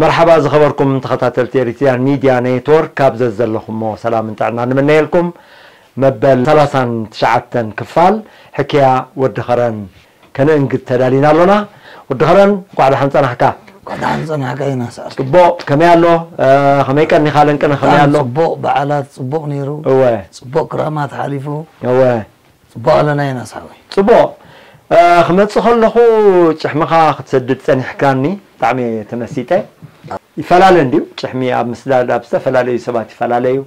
መርሓባ ዝኸበርኩም ተኸታተልቲ ኤሪትሪያን ሚድያ ኔትወርክ፣ ካብ ዘዘለኹሞ ሰላምን ጥዕና ንምነየልኩም። መበል ሰላሳን ትሽዓተን ክፋል ሕክያ ወዲ ኸረን ከነእንግድ ተዳሊና ኣሎና። ወዲ ኸረን፣ እንኳዕ ደሓን ጸናሕካ። እንኳዕ ደሓን ጸናሕካ ዮናስ። ጽቡቕ፣ ከመይ ኣሎ? እ፣ ከመይ ቀኒኻ? ለንቅነ ከመይ ኣሎ? ጽቡቕ በዓላት፣ ጽቡቕ ነይሩ። እወ። ጽቡቕ ክራማት ሓሊፉ። እወ። ጽቡቕ ኣለና ዮናስ ሓወይ። ጽቡቕ። እ፣ ክመጽእ ከለኹ ጭሕምኻ ክትሰድድ ጸኒሕካኒ፣ ብጣዕሚ እየ ተመሲጠ። ይፈላለ እንድዩ፣ ጭሕሚ ኣብ ምስዳድ ኣብ ዝተፈላለዩ ሰባት ይፈላለ እዩ።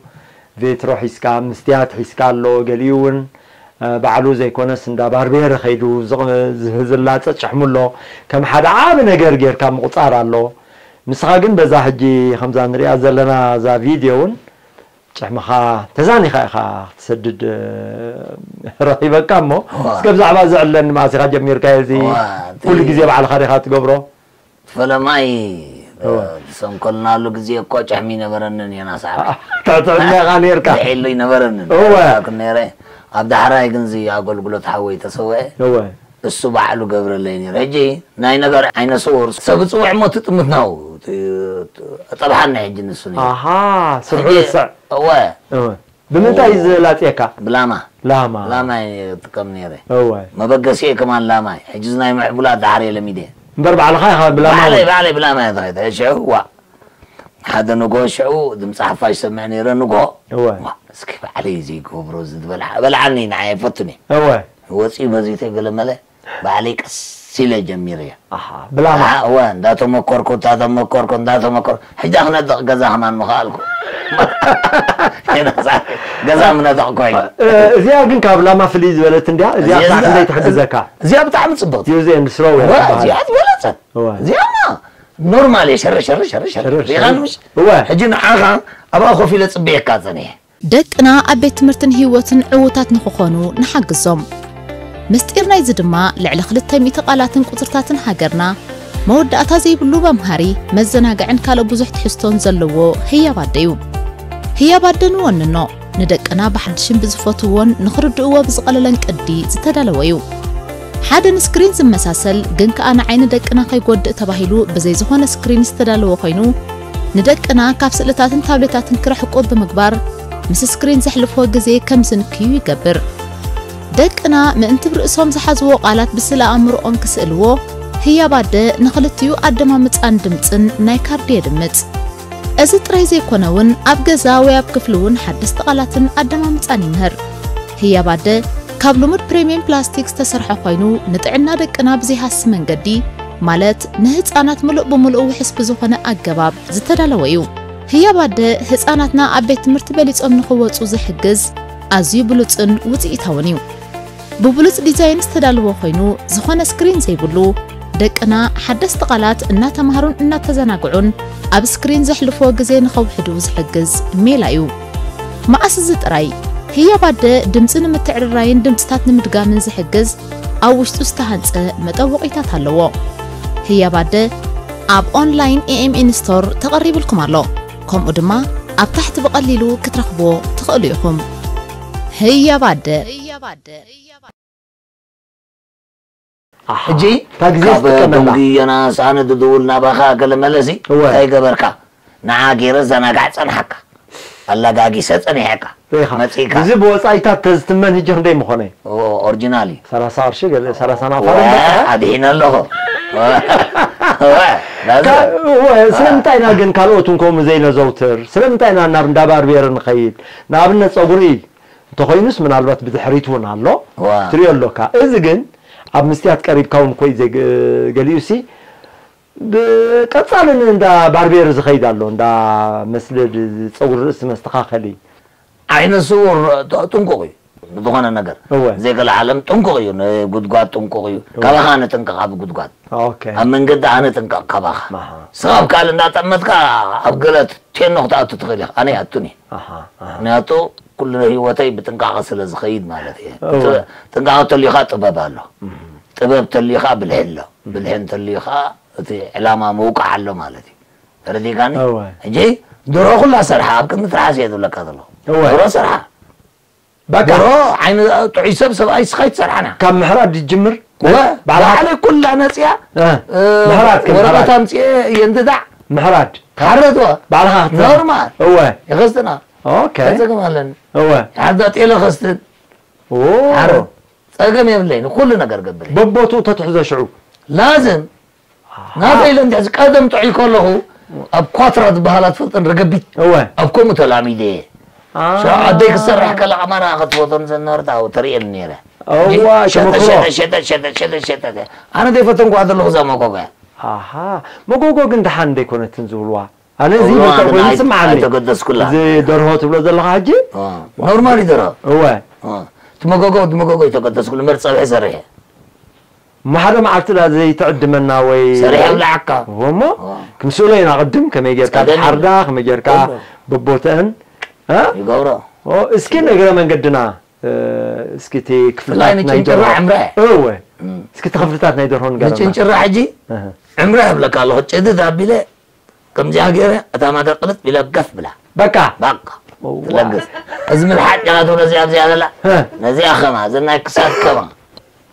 ቬትሮ ሒዝካ፣ ምስትያት ሒዝካ ኣሎ፣ ገሊኡ እውን፣ እ፣ ባዕሉ ዘይኮነስ እንዳ ባርቤር ከይዱ ዝቕ-፣ ዝህ-፣ ዝላጸ ጭሕሙ ኣሎ። ከም ሓደ ዓቢ ነገር ጌርካ ምቑጻር ኣሎ። ንስኻ ግን በዛ ሕጂ ከምዛ ንሪኣ ዘለና እዛ ቪድዮ እውን ጭሕምኻ ተዛኒኻ ኢኻ ክትሰድድ፣ እ፣ ረኺበካ እሞ፣ እዋ። እስከ ብዛዕባ እዚ ዕለኒ መዓስ ኢኻ ጀሚርካዮ እዚ? እዋ፣ እቲ ኩሉ ግዜ ባዕልኻ ዲኻ ትገብሮ? ፈለማይ፣ እ፣ እዋ። ዝሰንከልናሉ ግዜ እኮ ጭሕሚ ይነበረንን ዮናስ ሓወይ። ትዕጥዕና ኢኻ ኔርካ። ዝሒሉ ይነበረንን። እወ። ክን ነይረ። ኣብ ዳሕራይ ግን እዚ ኣገልግሎት ሓወይ ተሰውአ። እወ። እሱ ባዕሉ ገብረለይ ነይሩ። ሕጂ ናይ ነገር ዓይነ ስውር ሰብ ጽውዕ እሞ ትጥምት ነው። ት-፣ ት-፣ ጠብሓኒ ሕጂ ንሱ ነይሩ። ኣሃ፣ ስርሑ ሕጂ፣ ይስዕ። እወ። እወ። ብምንታይ እዩ ዝላጽየካ? ብላማ። ላማ። ላማ እየ እጥቀም ነይረ። እወ። መበገሲየ ከማን ላማ እዩ። ሕጂ እዚ ናይ ምዕቡላት ዳሕር የለሚደ። እምበር ባዕልኻ ኢኻ ብላማ ባዕለይ፣ እውን? ባዕለይ ብላማ እየ ተኸይደ። ሽዑ፣ ዋ። ሓደ ንግሆ ሽዑ ድምፂ ሓፋሽ ሰምዕ ነይረ ንግሆ። እወ። ዋ፣ እስኪ ባዕለይ ዘይገብሮ እዚ ዝበልዓ-፣ በልዓኒ ንዓይ ኣይፈቱን እየ። እወ። ወፂኡ በዚተ ገለ መለ ባዕለይ ቀስ ኢለ ጀሚረዮ። ኣሃ፣ ብላማ። ኣሃ፣ እወ፣ እንዳተመኮርኩ፣ እንዳተመኮርኩ፣ እንዳተመኮርኩ። ሕጂ ክነጥቕ ገዛ ከማን ምኸኣልኩ። ገዛ ምነጠቕኩ እዩ። እ፣ እዚኣ ግን ካብ ላማ ፍልይ ዝበለት እንድያ። እዚኣ እዚኣ ክሳዕ ክንደይ ትሕግዘካ? እዚኣ ብጣዕሚ ጽብቕቲ። ዩዝ ኤንድ ስሮው እያ እወ፣ ትበሃል። እዚኣ ዝበለጸት። እወ። እዚኣማ ኖርማል እየ፣ ሸረ፣ ሸረ፣ ሸረ፣ ሸረ። ሸረ፣ ሪኢኻ ሸረ። ንምሽ? እወ። ሕጂ ንዓኻ ኣብኣ ኮፍ ኢለ ጽበየካ ጸኒሐ። ደቅና ኣብ ቤት ትምህርትን ህይወትን ዕዉታት ንኽኾኑ ንሓግዞም። ምስጢር ናይዚ ድማ ልዕሊ ክልተ ሚእቲ ቃላትን ቁጽርታትን ሃገርና፣ መወዳእታ ዘይብሉ መምሃሪ፣ መዘናግዕን ካልእ ብዙሕ ትሕዝቶን ዘለዎ ህያብ ኣደ እዩ። ህያብ ኣደ ንወንኖ፣ ንደቅና ብሓድሽን ብዝፈትውዎን ንኽርድእዎ ብዝቐለለን ቅዲ ዝተዳለወ እዩ። ሓደ ንስክሪን ዝመሳሰል ግን ከኣ ንዓይኒ ደቅና ከይጎድእ ተባሂሉ ብዘይ ዝኾነ ስክሪን ዝተዳለወ ኮይኑ፣ ንደቅና ካብ ስእልታትን ታብሌታትን ክርሕቁ ብምግባር፣ ምስ ስክሪን ዘሕልፍዎ ግዜ ከም ዝንክዩ ይገብር። ደቅና ምእንቲ ብርእሶም ዝሓዝዎ ቃላት ብስእለ ኣእምሮኦም ክስእልዎ፣ ህያብ ኣደ ንኽልቲኡ ኣደማምጻን ድምጽን ናይ ካርዲ የድምጽ። እዚ ጥራይ ዘይኮነ እውን ኣብ ገዛ ወይ ኣብ ክፍሊ እውን ሓደስቲ ቃላትን ኣደማምጻን ይምህር። ህያብ ኣደ ካብ ልሙድ ፕሪምየም ፕላስቲክ ዝተሰርሐ ኮይኑ፣ ንጥዕና ደቅና ብዘይሃሲ መንገዲ፣ ማለት ንህጻናት ምሉእ ብምሉእ ውሑስ ብዝኾነ ኣገባብ ዝተዳለወ እዩ። ህያብ ኣደ ህጻናትና ኣብ ቤት ትምህርቲ በሊጾም ንኽወጹ ዝሕግዝ ኣዝዩ ብሉጽን ውጽኢታውን እዩ። ብብሉጽ ዲዛይን ዝተዳለወ ኮይኑ፣ ዝኾነ ስክሪን ዘይብሉ፣ ደቅና ሓደስቲ ቃላት እናተማሃሩን እናተዘናግዑን ኣብ ስክሪን ዘሕልፍዎ ግዜ ንኸውሕዱ ዝሕግዝ ሜላ እዩ። መኣስ እዚ ጥራይ፣ ህያብ ኣደ ድምጺ ንምትዕርራይን ድምጽታት ንምድጋምን ዝሕግዝ ኣብ ውሽጡ ዝተሃንጸ መጠወቒታት ኣለዎ። ህያብ ኣደ ኣብ ኦንላይን ኤ ኤም ኤን ስቶር ተቐሪብልኩም ኣሎ። ከምኡ ድማ ኣብ ታሕቲ ብቐሊሉ ክትረኽብዎ ትኽእሉ ኢኹም። ህያብ ኣደ። ኣሓ፣ ሕጂ እታ ግዜ ካብ ዝጥቀመላ። ደንጉ ዮናስ፣ ኣነ ድድውል ናባኻ ገለ መለሲ፣ እወ። እንታይ ገበርካ? ንዓ ገይረ ዘናጋዕ ጸንሓካ። ኣላጋጊሰ ጸኒሐካ። ርኢኻ? መጺእካ። እዚ ብወጻኢታት ተዝትመን ሕጂ ክንደይ ምኾነ? ኦ-፣ ኦሪጂናል እዩ። ሰላሳ ቅርሺ ገለ፣ ሰላሳ ናፋ ወ-፣ ደንበ፣ እ? ኣድሒነ ኣለኹ። ወ-፣ ወ-፣ ላዘ- ካ- እወ፣ ስለምንታይ ኢና ግን ካልኦት እውን ከምኡ ዘይነዘውትር? ስለምንታይ ኢና ናብ እንዳ ባርቤር ንኸይድ? ንኣብነት ጸጉሪ እንተኾይኑስ ምናልባት ብድሕሪት እውን ኣሎ። እዋ። ትሪኦ ኣለካ። እዚ ግን ኣብ ምስትያት ቀሪብካ እውን ኮይ ዘግ-፣ ገሊኡሲ ብቀጻሊ ንእንዳ ባርቤር ዝኸይድ ኣሎ፣ እንዳ መስደድ ጸጉሪ ርእሲ መስተኻኸሊ። ዓይነ ስውር ጥ-፣ ጥንቁቕ እዩ። ብዝኾነ ነገር እወ። ዘይገለ ዓለም ጥንቁቕ እዩ፣ ንጉድጓድ ጥንቁቕ እዩ። እወ። ካባኻ ንጥንቀቕ ኣብ ጉድጓድ። ኦኬ። ኣብ መንገዲ ኣነ ጥንቀቕ ካባኻ። ኣሃ። ስኻ ኣብ ካልእ እንዳጠመትካ ኣብ ገለ ቴኖ ክትኣቱ ትኽእል ኢኻ። ኣነ ይኣቱን እየ። ኣሃ፣ ኣሃ። ምክንያቱ ኩሉ ህይወተይ ብጥንቃቐ ስለ ዝኸይድ ማለት እየ። እወ። ጥ-፣ ጥንቃቐ ተልዩኻ ጥበብ ኣሎ። እህ። ጥበብ ተልዩኻ ብልሒ ኣሎ። ብልሒ እንተልዩኻ እቲ ዕላማ ምውቃዕ ኣሎ ማለት እዩ። ተረዲእካኒ? እወ። ሕጂ ደርሆ ኩላ ሰርሓ ኣብ ቅድሚ ትርሓስ እየ ዝብለካ ዘለኹ። እወ። ደርሆ ሰርሓ። በቃ። ደርሆ ዓይኒ ጥዑይ ሰብ ሰብኣይ ስኻ ይትሰርሓና። ካብ ምሕራድ ይጅምር? እወ። ባዕልኻ ባዕለይ ኩላ ነጽያ፣ እ፣ እ፣ ምሕራድ ከም ምሕራድ። ወረቐት ኣምጽኤ የንድዳዕ። ምሕራድ። ሓረድ እወ። ባዕልኻ ክትሰርሕ? ኖርማል። እወ። የኸስትና። ኦኬ። እንታይ ጸገም ኣለኒ? እወ። ሓዛ ጤለ ኸስትን። ኦ። ሓረድ። ጸገም የብለይን። ኩሉ ነገር ገብር እየ። በቦትኡ ተትሕዞ ሽዑ። ላዝም። ናተይ ኢለ እንድሕዚ ቀደም ጥዑይ ከለኹ ኣብ ኳትራ ዝበሃላ ትፈልጠን ረገቢት እወ። ኣብ ከምኡ ተላሚደ እየ። አ። ሽዑ ኣደይ ክትሰርሕ ከላ ኣማራ ክትፈቶን ዘነበረት ኣብኡ ተርእየኒ ነይረ። እዋ፣ ሸጠ፣ ተመክሮ። ሸጠ፣ ሸጠ፣ ሸጠ፣ ሸጠ፣ ሸጠ። ኣነ ዘይፈተንኳ ዘለኹ እዛ መጎጎ እያ። ኣሃ፣ መጎጎ ግን ደሓን እንደይኮነትን ዝብልዋ። ኣነ እዚ እዋ፣ ብልክዕ ኣነ ኮይኑ ኣይ-፣ ይስምዓኒ። ኣይተገደስኩላ። እዚ ደርሆ ትብሎ ዘለኻ ሕጂ? አ፣ ኖርማል እዩ ደርሆ። እወ። አ፣ እቲ መጎጎ፣ እቲ መጎጎ ኣይተገደስኩሉ፣ እምበር ጸብሒ ሰሪሐ። እሞ ሓደ መዓልቲ ዳ ዘይትዕድመና ወይ ሰሪሐ ብልዓካ። እሞ ዋ። ክንስእሎ ኢና ቅድም ከመይ ጌርካ ጸገም ትሓርዳ፣ የለን። ከመይ ጌርካ እሞ። በቦተአን፣ እ? ይገብሮ። ኦ፣ እስኪ ንእግረ መንገድና፣ እ፣ እስኪ እቲ ክፍልታት ብፍላይ ናይ ንጭንጭራ ደርሆ። ዕምረ። እወ። እም። እስኪ እቲ ክፍልታት ናይ ደርሆ ንገረና። ንጭንጭራ ሕጂ እህ። ዕምረ እብለካ ኣለኹ፣ ጭድድ ኣቢለ ከምዚኣ ገይረ እታ ማዳ ቅልጥ ኢለ ገፍ ብላ። በቃ። በቃ። እዋ። ትለግስ። እዚ ምልሓጥ ዲኻ ትብሎ እዚኣ ኣብዚኣ ዘላ? ህ። ነዚኣ ከማ፣ እዚ ናይ ክሳድ ከማ።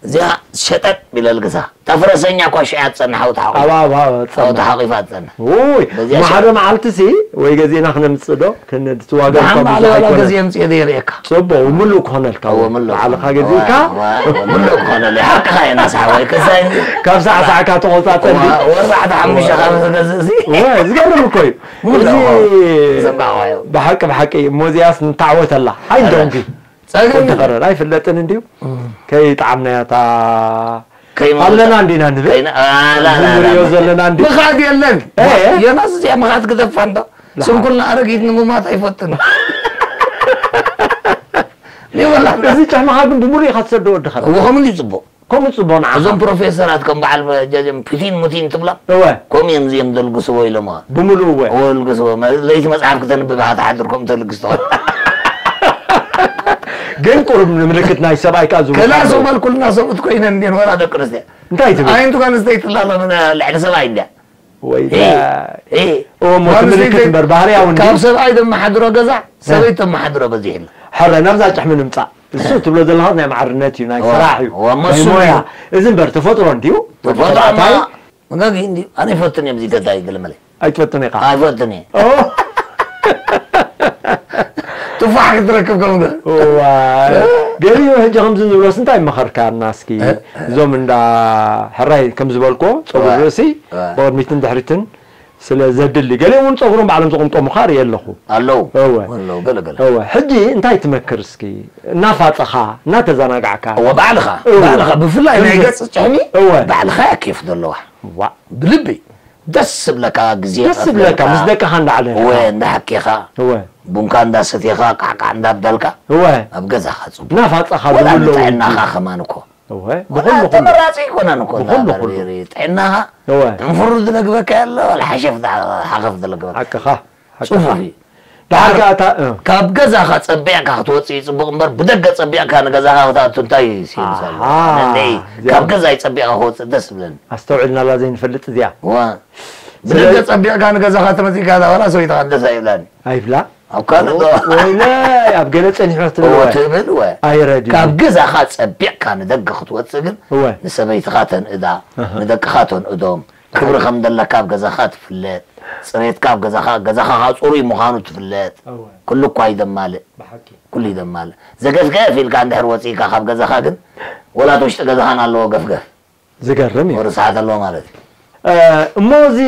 እዚኣ ሸጠጥ ኢለ ልግሳ። እታ ፈረሰኛ እኳ ሽያ ትጸንሕ፣ ኣብኡ ተሓቑፋ። ኣብ፣ ኣብ፣ ኣብ፣ ኣብኡ ትጸንሕ። ተሓቑፋ ትጸንሕ። ውይ፣ በዚኣ እሞ ሸጠጥ። ሓደ መዓልቲ ሲ ወይ ገዚእና ክነምጽእ ዶ? ክንድትዋገር ደሓን እኳ ባዕለ ብዙሕ ዋላ ኣይኮነን። ገዚኤ ምጽኤ ደይርእየካ። ጽቡቕ፣ ምሉእ ክኾነልካ ባዕልኻ እውን። ገዚእካ? እዋ፣ እዋ፣ ምሉእ ክኾነለይ። ሓቅኻ እየ ናስሓ ወይ ክሳይ እንዲ ካብ ሳዕሳዕካ ተቖጻጸር እዋ፣ እንዲ? ወርባዕተ ሓሙሽተ ካብ ዝገዝእ እዚ። እወ፣ ዝገርም እኮ እዩ። ምሉእ እዚ እኮ ዘንባዕዋዮ። ብሓቂ፣ ብሓቂ፣ እሞ እዚኣስ ንታዕወተላ። ኣይ፣ እንደውም ግን ጸገም ወዲ የለን። ኸረር ኣይፍለጥን እንድዩ። እም። ከይጠዓምናያ እታ ከይመ-፣ ኣለና እንዲና ንብል? ከይነ-፣ ኣ፣ ላ፣ ላ፣ ላ፣ ንሪኦ ላ። ዘለና እንዲ? ምኻድ የለን። እ? ዮናስ እዚኣ ምኻድ ግደፋ እንዶ። ላ። ስንኩልና ኣረጊት ንሙማት ኣይፈትን። ይበላ። እዚ ጫማኻ ግን ብምሉእ ኢኻ ትሰዶ ወዲ ኸረር። እዎ፣ ከምኡ እንድዩ ጽቡቕ። ከምኡ ጽቡቕ ንዓኻ። እዞም ፕሮፌሰራት ከም በዓል ጀጀም ፑቲን ሙቲን ትብሎም? እወ። ከምኡ እዮም እዚኦም ዘልግስዎ ኢሎምኻ። ብምሉእ እወ። እወ፣ ልግስዎ። መ-፣ ለይቲ መጽሓፍ ክተንብብ ኢኻ ትሓድር፣ ከምኡ ተልግስ ትኾን። ግን ቁሩብ ንምልክት ናይ ሰብኣይ ከኣ ዝውክል ከላ ኣሎ። ሰው በል ኩልና ሰብኡት ኮይነን እንድየን ወላ ደቂ ኣንስትዮ። እንታይ ትብል? ኣይ፣ እንቱ ጓል ኣንስተይቲ ትላሎ ምን ልዕሊ ሰብኣይ እንድያ። ወይ እ፣ ዳ-፣ እ። እሞ ጓል ትምልክት ኣንስተይቲ እምበር ባህርያዊ እንዲ? ካብ ሰብኣይ ደመሓድሮ ገዛ፣ እ። ሰበይቲ ተመሓድሮ በዚሕ ኣሎ። ሕረ፣ ናብዛ ጭሕሚ ንምጻእ። እሱ ትብሎ ዘለኻ ናይ ማዕርነት እዩ፣ ናይ እዋ፣ ስራሕ እዩ፣ እዋ፣ ናይ መስሉ ሞያ። እዩ። እዚ እምበር ተፈጥሮ እንድዩ። ተፈጥሮ ተፈጥሮኣዊ። እማ፣ መጋጊ እንድዩ። ኣነ ይፈትን እየ፣ እዚ ገዛ እዩ፣ ገለ መለ። ኣይትፈትን ኢኻ? ኣይፈትን እየ። ኦ። ቱፋሕ ክትረክብ ከም ገ-፣ እዋ። ገሊኡ ሕጂ ከምዚ ንብሎስ እንታይ መኸርካና እስኪ? እ? እዞም እንዳ ሕራይ ከም ዝበልኮ፣ ጸጉሪ እዋ። ርእሲ እዋ። ብቕድሚትን ድሕሪትን ስለ ዘድሊ፣ ገሊኦም እውን ጸጉሮም ባዕሎም ዝቕምቀሙ ኸኣ ርኢ ኣለኹ። ኣለዉ። እወ። ኣለዉ፣ ገለ፣ ገለ። እወ። ሕጂ እንታይ ትመክር እስኪ? እናፋጸኻ፣ እናተዘናጋዕካ። እወ፣ ባዕልኻ፣ እወ። ባዕልኻ፣ ብፍላይ ናይ እወ። ገጽ ጭሕሚ፣ እወ። ባዕልኻ እያ ኬፍ ዘለዋ። ዋእ። ብልቢ፣ ደስ ዝብለካ ግዜ ደስ ዝብለካ፣ ከፍለልካ። ምስ ደቅኻ እንዳዕለልካ። እወ፣ እንዳሓኬኻ። እወ። ቡንካ እንዳሰቴኻ፣ ቃዕቃዕ እንዳበልካ። እወ። ኣብ ገዛኻ ጽቡቕ። እናፋጸኻ ወላ ዝብለዉ። ንጥዕናኻ ከማን እኮ። እወ፣ ብኹሉ፣ ኩሉ። ተመራጺ ኣይኮነን እኮ ብኹሉ፣ እንዳ ኩሉ። በርበረ ጥዕናኻ እወ። ዕንፍሩ ዝለግበካ የለ፣ ወላ ሓሸፍ ዳ-፣ ሓኸፍ ዝለግበካ። ሓቅኻ፣ ሓቅኻ። ጽፉፍ እዩ። ደሓር ከኣ እታ፣ እ። ካብ ገዛኻ ጸቢቕካ ክትወጽእ እዩ ጽቡቕ እምበር፣ ብደገ ጸቢቕካ ንገዛኻ ክትኣቱ እንታይ እዩ ሲንስ ኣሎ? ኣሃ፣ ኣነ እዚኣ ካብ ገዛይ ጸቢቕካ ክወጽእ ደስ ዝብለኒ። ኣስተውዒልናላ ዘይንፈልጥ እዚኣ። እዋ። ስለ ብደገ ጸቢቕካ ንገዛኻ ተመጺእካ እዛ ዋላ ሰበይትኻ ደስ ኣይብላን። ኣይብላ? ኣብ ካልእ ዶ? ወይለይ፣ ኣብ ገለ ጸኒሑ ክትብል እወ፣ ወ። ትብል ወ። ኣይረድእን። ካብ ገዛኻ ጸቢቕካ ንደገ ክትወጽእ ግን እወ። ንሰበይትኻ ተንእዳ፣ ኣሃ። ንደቅኻ ተንእዶም። ክብሪ ከም ዘለካ ኣብ ገዛኻ ትፍለጥ፣ ጽሬትካ ኣብ ገዛኻ፣ ገዛኻ ኸኣ ጽሩይ ምዃኑ ትፍለጥ። እወ። ኩሉ እኳ እዩ ዘማልእ። ብሓቂ። ኩሉ እዩ ዘማልእ። ዘገፍገፍ ኢልካ እንድሕር ወጺእካ ካብ ገዛኻ ግን፣ ወላ እቲ ውሽጢ ገዛኻን ኣለዎ ገፍገፍ። ዝገርም እዩ። ወደ ሰዓት ኣለዎ ማለት እዩ። እሞ እዚ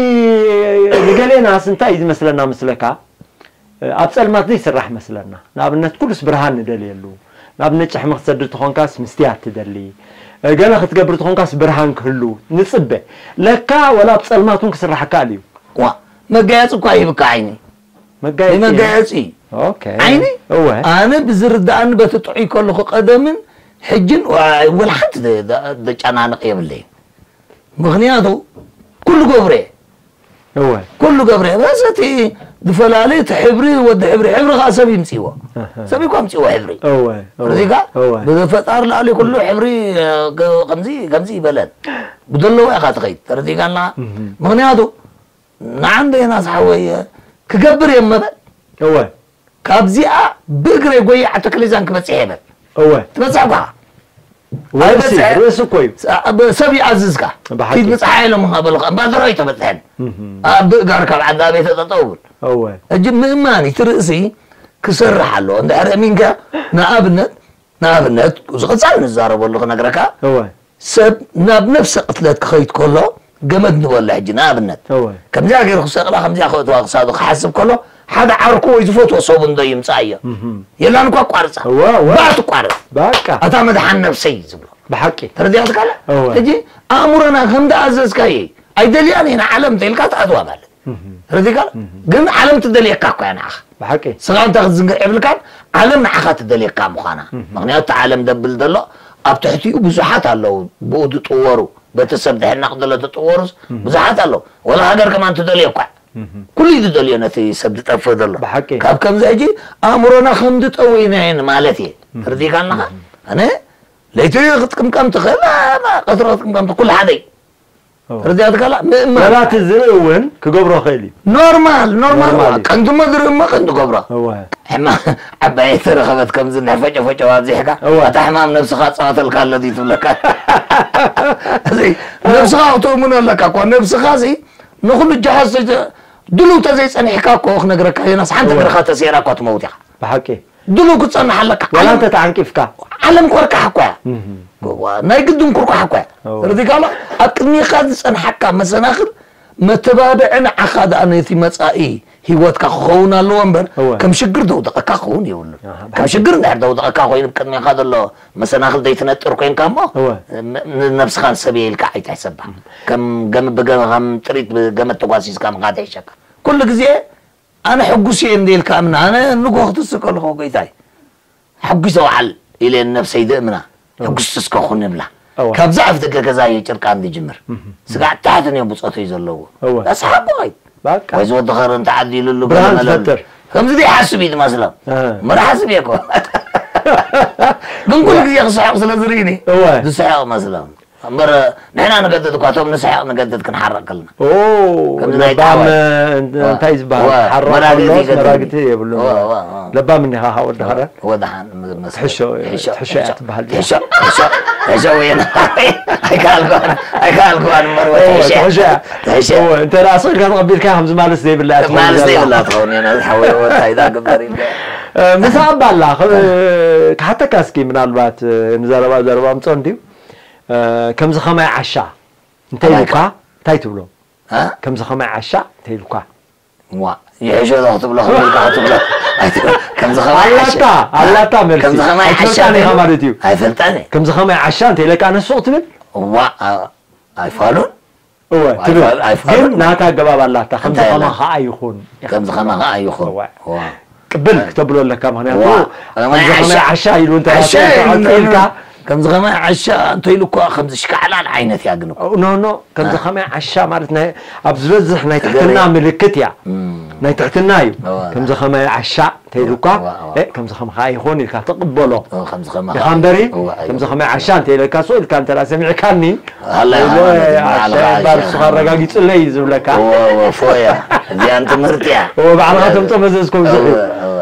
ንገሌናስ እንታይ እዩ ዝመስለና መስለካ? ኣብ ጸልማት ዘይስራሕ መስለና። ንኣብነት ኩሉስ ብርሃን ንደልየሉ። ንኣብነት ጭሕሚ ክትሰድድ ተኾንካስ ምስትያት ትደሊ። ገለ ክትገብር ተኾንካስ ብርሃን ክህሉ ንጽበ። ለካ ወላ ኣብ ጸልማት እውን ክስራሕ ይከኣል እዩ። ዋ፣ መጋየጺ እኳ ይህብካ ዓይኒ። መጋየጺ እዩ። ንመጋየጺ እዩ። ኦኬ። ዓይኒ እወ። ኣነ ብዝርድኣኒ በቲ ጥዑይ ከለኹ ቀደምን ሕጅን ዋ-፣ ወላ ሓንቲ ደ-፣ ደ-፣ ደጨናንቕ የብለይን። ምኽንያቱ ኩሉ ገብረ እየ። እወ። ኩሉ ገብረ እየ። በስ እቲ ዝፈላለ እቲ ሕብሪ፣ ወዲ ሕብሪ፣ ሕብሪ ከዓ ሰብ ይምፅዎ። ኣሃ። ሰብ እኳ ምፅዎ ሕብሪ። እወ፣ እወ፣ ርዚጋ እወ። ብፈጣር ላዕሊ ኩሉ ሕብሪ፣ እ፣ ከ-፣ ከምዚ፣ ከምዚ ይበለን። ብደለዎ ኢኻ ትኸይድ። ተረዲጋና? እህ። ምኽንያቱ ንዓንደይና ዝሓወየ ክገብር እየ መበል። እወ። ካብዚኣ ብእግረይ ጎየ ዓዲ ክሊዛን ክበጽሕ እየ በል። እወ። ትበጽሕ እኳ። ወርእሲ፣ ኣይበጽሕን። ርእሲ እኮ እዩ። ስ-፣ ኣብ-፣ ሰብ ይኣዝዝካ። ብሓቂ። ኪድ ብጽሓ ኢሎምኻ በሉኻ። እምባደሮ ኣይተበጽሐን። እህ። ኣብ ብእጋር ካብ ዓዲ ኣበይ ተጠጠው ብል። እወ። ሕጂ ምእማን እቲ ርእሲ ክሰርሕ ኣለዎ። እንድሕር እሚንካ፣ ንኣብነት፣ ንኣብነት፣ ዝቕጻል ንዛረበሉ ክነግረካ፣ እወ። ሰብ ናብ ነፍሰ ቅትለት ክኸይድ ከሎ፣ ገመድ ንበሎ ሕጂ፣ ንኣብነት። እወ። ከምዚኣ ገይሩ ክሰቕላ፣ ከምዚኣ ከእትዋ ክሳዱ ክሓስብ ከሎ፣ ሓደ ዓርኩ ወይ ዝፈትዎ ሰቡ እንዶ ይምጻእ እዮ። እህ። የላን እኳ ኣቋርጻ። እወ፣ እወ። ባእ ትቋረጽ። በቃ። ኣታ መድሓን ነብሰይ ዝብሎ። ብሓቂ። ተረዲኣትካ ኣላ? እወ። ሕጂ ኣእምሮና ከም ዝኣዘዝካዮ ኣይደልያን ኢና ዓለም ተይልካ ትኣትዋ ማለት። እህ። ተረዲእካ ኣላ? እህ። ግን ዓለም ትደልየካ እኮ እያ ንዓኻ። ብሓቂ። ስኻ እንተ ክትዝንግዕ የብልካን፣ ዓለም ንዓኻ ትደልየካ ምዃና። እህ። ምኽንያቱ እቲ ዓለም ደብል ዘሎ ኣብ ትሕቲኡ ብዙሓት ኣለዉ። ብኡ ዝጥወሩ፣ በቲ ሰብ ድሕና ክደሎ ዝጥወሩስ እህ። ብዙሓት ኣለዉ። ወላ ሃገር ከማን ትደልዮ እኳ። እህ። ኩሉ እዩ ዝደልዮ ነቲ ሰብ ዝጠፍእ ዘሎ። ብሓቂ። ካብ ከምዚ ሕጂ ኣእምሮና ከም ዝጠወይናየን ማለት እየ። እህ። ተረዲእካ ኣለኻ? እህ። ኣነ ለይቲ ክትቅምቀም ትኽእል፣ ኣ-፣ ኣ-፣ ቀትሪ ክትቅምቀም ትኽእል፣ ኩሉ ሓደ እዩ። እወ። ተረዲኣትካ ኣላ? ምእማን። ወላ እቲ ዝርኢ እውን ክገብሮ ይኽእል እዩ። ኖርማል፣ ኖርማል። ኖርማል እዩ። ቀንዲ እሞ ዝርኢ እሞ ቀንዲ ገብሮ። እወ። ሕማ-፣ ዓባይ ተረኸበት ከምዚ ናይ ፈጨፈጨው ኣብዚሕካ፣ እወ። ኣታ ሕማም ነብስኻ ጻወተልካ ኣሎ ድዩ ትብለካ? እዚ ነብስኻ ክትእምኖ ኣለካ እኮ። ነብስኻ እዚ ንኹሉ ጀሃዝ ተዘ-፣ ድሉው ተዘይጸኒሕካ እኮ ክነግረካ፣ ዮናስ፣ ሓንቲ እወ። እግርኻ ተሰይራ እኮ ትመውት ኢኻ። ብሓቂ። ድሉው ክትጸንሕ ኣለካ። ዋላ ዓለም፣ እንተ ተዓንቂፍካ። ዓለም ኮርካሕ እኮ እያ። እህ። ዋ፣ ናይ ግድን ኮርካሕ እኮ እያ። እወ። ርዲጋማ ኣብ ቅድሚኻ ዝጸንሓካ መሰናኽል መተባብዒ ንዓኻ ደኣ ነቲ መጻኢ ህይወትካ ክኸውን ኣለዎ እምበር፣ እወ። ከም ሽግር ደውደቐካ ክኸውን የብሉን። ኣሃ፣ ከም ብሓቂ። ሽግር እንድሕር ደውደቐካ ኮይኑ፣ ቅድሚኻ ዘሎ መሰናኽል ዘይትነጥር ኮይንካ እሞ፣ እወ። ን-፣ ንነብስኻን ሰብየ ኢልካ ኣይትሕሰባ። ከም ገም-፣ ብገ-፣ ከም ጥሪት ብገመድ ተጓሲስካ ምኻድ ይሕሸካ። ኩሉ ግዜ ኣነ ሕጉስ እየ እንደ ኢልካ እምና፣ ኣነ ንግሆ ክትስእ ከለኹ ጎይታይ፣ ሕጉስ ተውዓል ኢለ ንነብሰይ ድእምና፣ እወ። ሕጉስቲ እስከ ኩን እብላ። እወ። ካብዛ ኣፍ ደገ ገዛ እየ ጭርቃን ዝጅምር። እህ። ስጋዕ ታሕቲ እየ ብጾተይ ዘለዎ። እወ። ኣስሓቁ ኸይ። በቃ። ወይ ዝወዲ ኸር እንተ ዓዲ ኢሉሉ ብርሃን ገለ መለሉ። ዝፈጥር። ከምዚ ዘይሓስብ እዩ ዝመስሎም። እህ። መራ ሓስብ እየ እኮ። ግን ኩሉ እወ። ግዜ ክስሕቕ ስለ ዝርእኒ፣ እወ። ዝስሕቕ መስሎም። እምበር ንሕና ንገድድ እኳ፣ እቶም ንስሕቕ ንገድድ ክንሓርቕ ከለና። ኦ፣ ከምዚ ናይ ለባም፣ ጣዋይ። እን-፣ ዋ። እንታይ ዝበሃል? ዋ፣ ሓሮ መራግእቲ ከሎስ ይገድድ። መራግእቲ የብሉን። ዋ፣ ዋ፣ ዋ። ለባም እኒኻ፣ ወዲ ኸረን። ወድሓን፣ መ-፣ መስ-፣ ትሕሾ፣ ትሕሾ፣ ትሕሾ እያ ትሕሾ። ትበሃል። ትሕሾ፣ ትሕሾ፣ ትሕሾ ወይ ና-፣ ኣይከኣልኩዋን፣ ኣይከኣልኩዋን እምበር፣ ኦ፣ ትሕሾ። ትሕሾ እያ። ትሕሾ። ኦ፣ እንተ ደኣ ስቕ ኢልካ ተቐቢልካ ከምዚ ማለት ዘይብላ እያ ትኸውን ማለት ዘላ። ዘይብላ ትኸውን እያ፣ ናዚ ሓወይ፣ እንታይ ዳ ግበር ኢልካ። እ፣ ምስ ኣባ ኣላ፣ ኸ-፣ ክሓተካ እስኪ፣ ምናልባት፣ እ፣ ንዘረባ ዘረባ ምጾ እንድዩ። እ፣ ከምዚ ኸማይ ዓሻ እንተ ኣባይካ። ኢሉካ፣ እንታይ ትብሎ? እ? ከምዚ ኸማይ ዓሻ እንተ ኢሉካ። ዋ፣ ይሕሾ ዶ ክትብሎ፣ ክብልካ ክትብሎ። ኣይትብል። ከምዚ ኸማይ ዓሻ። ኣላታ፣ ኣላታ መልሲ። ከምዚ ኸማይ ዓሻ ኣይትፈልጣን ኢኻ ትብል? ማለት እዩ። ኣይፈልጣን እየ። ከምዚ ኸማይ ዓሻ እንተ ኢለካ፣ ኣነ ሱቕ ትብል? ዋ፣ ኣ-፣ ኣይፋሉን? እወ፣ ኣይፋል-፣ ትብል። ኣይፋሉን? ግን ናታ ኣገባብ ኣላታ። ከምዚ እንታይ ኣላ? ኸማኻ ኣይኹን። ከምዚ ኸማኻ ኣይኹን። እወ። ዋ። ቅብል እ። ክተብሎ ኣለካ፣ ምኽንያቱ ዋ፣ ከምዚ ኸማይ ዓሻ። ዓሻ ኢሉ እንተ ዓሻ ተቐጺልካ፣ ኢሉ ከምዚ ኸማይ ዓሻ እንተ ኢሉ እኳ ከምዚ ሽካዕላል ዓይነት እያ ግን እኮ። ኖ፣ ኖ፣ ከምዚ እ። ኸማይ ዓሻ ማለት ናይ፣ ኣብ ዝበዝሕ ናይ ትሕትና ትግርኛ። ምልክት እያ። እም። ናይ ትሕትና እዩ። እወ። ከምዚ ኸማይ ዓሻ እንተ ኢሉ እኳ፣ እወ፣ እወ። እ፣ ከምዚ ኸማኻ ኣይኾን ኢልካ ትቕበሎ። እወ፣ ከምዚ ኸማኻ ኢኻ እምበሪ፣ ኣይኾን። እወ፣ ከምዚ ኣይኮን። ኸማይ ዓሻ እንተ ኢለካ፣ ሱቕ ኢልካ እንተ ደኣ ሰሚዕካኒ፣ ሃላይ ኢለ ሃዋን ዓሻ ባዕልኻ ይባል፣ ዓሻ። ንስኻ ኣረጋጊጽለይ እዩ ዝብለካ። እወ፣ እወ፣ ፎያ። እዚኣን ትምህርቲ እያ። እወ፣ ባዕልኻ እወ። ተምጾ መዘዝ ከውዝዕ እዩ። እወ፣ እወ፣ እወ።